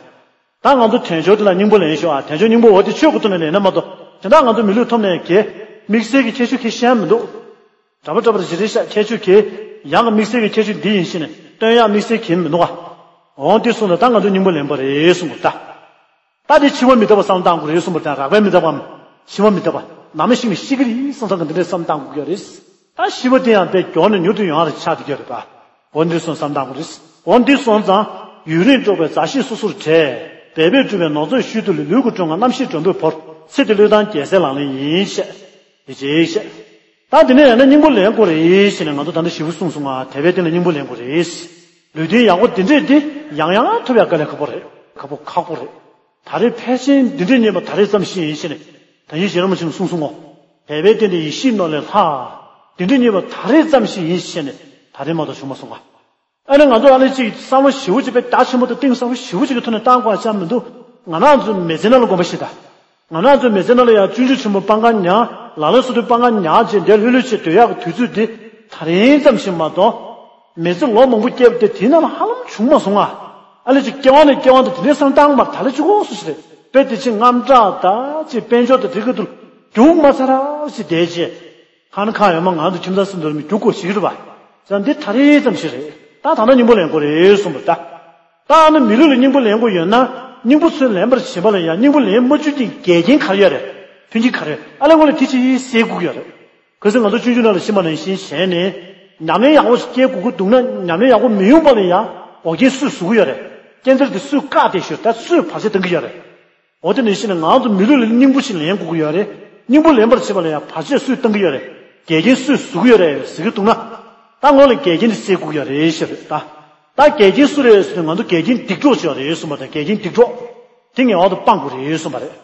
ད་ང་ཚོ་དལ་འབྱོར་དེ་ལ་སྙིང་པོ་ལེན་ཤོག་ཨ། དལ་འབྱོར་སྙིང་པོ་འོ་དེ་ཆོས་ཀྱི་ཐོག་ནས་ལེན་ན་མ་གཏོགས་དེ་འདྲ་ང་ཚོ་མི་ལུས་ཐོབ་ནས་གེ། དམིགས་བསལ་གྱི་ཁྱད་ཆོས་གེ་ཤེས་མི་འདུག་འདྲ་པོ་འདྲ་པོ་ཞིག་རེད་ཤག་ཁྱད་ཆོས་གེ། ཡང་གི་དམིགས་བསལ་གྱི་ཁྱད་ཆོས་འདི་ཡིན་ཞེས་ནས་སྟོན་ཡག་དམིགས་བསལ་གེ་མི་འདུག་ག་འོ་དེ་སོང་ཙང་ད་ང་ཚོ་སྙིང་པོ་ལེན་པ་རེད་གསུངས་པ་ད། ད་དེ་འཆི་བ་མི་རྟག་པ་བསམ་བློ་བཏང་དགོས་རེད་གསུངས་པ་དང་རགས་པའི་མི་རྟག་པའམ། འཆི་བ་མི་རྟག་པ། ནམ་ཞིག་ནས་ཤི་གི་རེད་བསམ་བསམ་གི་འདི་འདྲའི་བསམ་བཏང་དགོས་ཀྱི་རེད། ད་ཤི་བ་དེ་ཡང་དཔེ་མགྱོགས་ནས་མྱུར་དུ་ཡོང་བ་རེད་ཆགས་བསྡད་ཀྱི་རེད་པ། འོ་འདི་སོང་བསམ་བཏང་དགོས་རེད། འོ་འདི་སོང་ཙང་ཡུན་རིང་འགྲོགས་པའི་མཛའ་བཤེས་སོ་སོར་བྲལ། འབད་པས་བསྒྲུབས་པའི་ནོར་རྫས་ཤུལ་དུ་ལུས། ལུས་ཀྱི་སྒྲོན་ཁ་རྣམ་ཤེས་སྒྲོན་པོས་བོར། ཚེ་འདི་བློས་བཏང་རྒྱལ་སྲས་ལག་ལེན་ཡིན་ཞེས། དེ་ཅིག་བཤད། ད་དེ་ནས་ཡང་ན་སྙིང་པོ་ལེན་དགོས་རེད་ཞེས་ནས་ང་ཚོ་ད་ལྟ་ཞེ་པོ་གསུངས་སོང་ང་། དད་པའི་རྟེན་ལ་སྙིང་པོ་ལེན་དགོས་རེད། ལུས་རྟེན་ཡག་པོ་འདི་འདྲས་འདི་ཡང་ཡང་ཐོབ་ཡག་དཀའ་ལས་ཁག་པོ་རེད། ཁག་པོ་ཁག་པོ་རེད། ད་རེས་ཕལ་ཆེར་འདི་འདྲས་རྙེད་པ་ད་རེས་ཙམ་ཞིག་ཡིན་ཞེས་ནས་ད་ཡིན་ཞེས་ར་མ་ཆེན་གསུངས་སོང་ངོ་། དད་པའི་རྟེན་འདི་ཡེ་ཤེས་ནོར་ལས་ལྷག་འདི་འདྲས་རྙེད་པ་ད་རེས་ཙམ་ཞིག་ཡིན་ཞེས་ནས་ད་རེས་མ་གཏོགས་བྱུང་མ་སོང་ང་། ཨ་ནི་ང་ཚོ་ཨ་ནི་གཅིག་བསམ་བློ་ཞེ་པོ་ཅིག་དཔེ་རྒྱ་ཆེན་པོ་དང་གཏིང་ཟབ་པོ་ཞེ་པོ་ཅིག་གི་ཐོག་ནས་བཏང་དགོས་ཅང་མི་འདུག་ང་རང་ཚོའི་མི་ཚེ་ནང་ལ་དགོངས་པ་བཞེས་དང་། ང་རང་ཚོའི་མི་ཚེ་ནང་ལ་ཡང་སྤྱོད་འཇུག་ཆེན་པོ་སྤང་ག་ཉག་ལ་ལ་སོ་སོའི་སྤང་ག་ཉག་ཅེས་འདས་ལྷོད་ལྷོད་བྱས་སྡོད་ཡག་གི་དུས་ཚོད་འདི་ད་རིང་ཙམ་ཞིག་མ་གཏོགས། མི་ཚེ་ལོ་མང་པོ་སྐྱེལ་བ་དེ་དེའི་ནང་ལ་ཧ་ལམ་བྱུང་མ་སོང་ང་། ཨ་ལས་ཅིག་སྐྱེ་བ་ནས་སྐྱེ་བ་དང་དེ་འདྲའི་བསམ་བཏང་མ་ད་ལས་ཅིག་འོ་སུ་ཞིག་རེད། དཔེ་དེ་ཕྱིན་རྔམ་སྐྲག་ད་ཅེས་དཔལ་འབྱོར་དང་དེ་ག་དུ་རྒྱུག་མ་ཚར་ར་ཞིག་བསྡད་རྗེས། ཁ་ན་ཁ་ཡོད་མ་ང་ཚོ་ཁྱིམ་ཚང་སུ་འདོར་མི་རྒྱུག་དགོས་ཞིག་རེད་པ། ཙང་འདི་ད་རེས་ཙམ་ཞིག་རེད། ད་ད་ལྟ་སྙིང་པོ་ལེན་དགོས་རེད་གསུངས་པ་ད། ད་ཨ་ནི་མི་ལུས་ལ་སྙིང་པོ་ལེན་དགོས་ཡོད་ན་སྙིང་པོ་ཚུར་ལེན་པར་བྱེད་པ་ལ་ཡང་སྙིང་པོ་ལེན་མ་བཅུག་ཅིང་འགལ་རྐྱེན་ག་རེ་ཡོད་རེད། མཐུན་རྐྱེན་ག་རེ་ཡོད། ཨ་ལས་ངོ་ལ་དེ་ཅིག་སེལ་དགོས་ཀྱི་ཡོད་རེད། གལ་སྲིད་ང་ཚོ་སྤྱོད་འཇུག་ནང་ལ་ཤེས་པ་ནང་བཞིན་བྱས་ནས་ཉམས་ལེན་ཡག་པོ་ཞིག་སྐྱེལ་དགོས་ཀྱི་འདུག་ན་ཉམས་ལེན་ཡག་པོ་མི་ཡོང་པ་ལ་ཡང་འགལ་རྐྱེན་སུས་བཟོ་གི་ཡོད་རེད། རྐྱེན་རྩ་དེ་སུས་བཀག་བསྡད་ཤོད་ད་སུས་བར་ཆད་གཏོང་གི་ཡོད་རེད། འོ་དེ་ནང་བཞིན་ང་ཚོ་མི་ལུས་ལ་སྙིང་པོ་ཞིག་ལེན་དགོས་ཀྱི་ཡོད་རེད། སྙིང་པོ་ལེན་པར་བྱེད་པ་ལ་ཡང་བར་ཆད་སུས་གཏོང་གི་ཡོད་རེད། འགལ་རྐྱེན་སུས་བཟོ་གི་ཡོད་རེད་ཟེར་གྱི་འདུག་ན། ད་ངོ་ལ་འགལ་རྐྱེན་དེ་སེལ་དགོས་ཀྱི་ཡོད་རེད་ཞེས་རེད་ད། ད་འགལ་རྐྱེན་སུ་རེད་ཟེར་ན་ང་ཚོ་འགལ་རྐྱེན་སྡིག་གྲོགས་ཅིག་ཡོད་རེད་གསུངས་པ་དང་འགལ་རྐྱེན་སྡིག་གྲོགས། དེ་ངེས་པར་དུ་སྤང་དགོས་རེད་གསུངས་པ་རེད།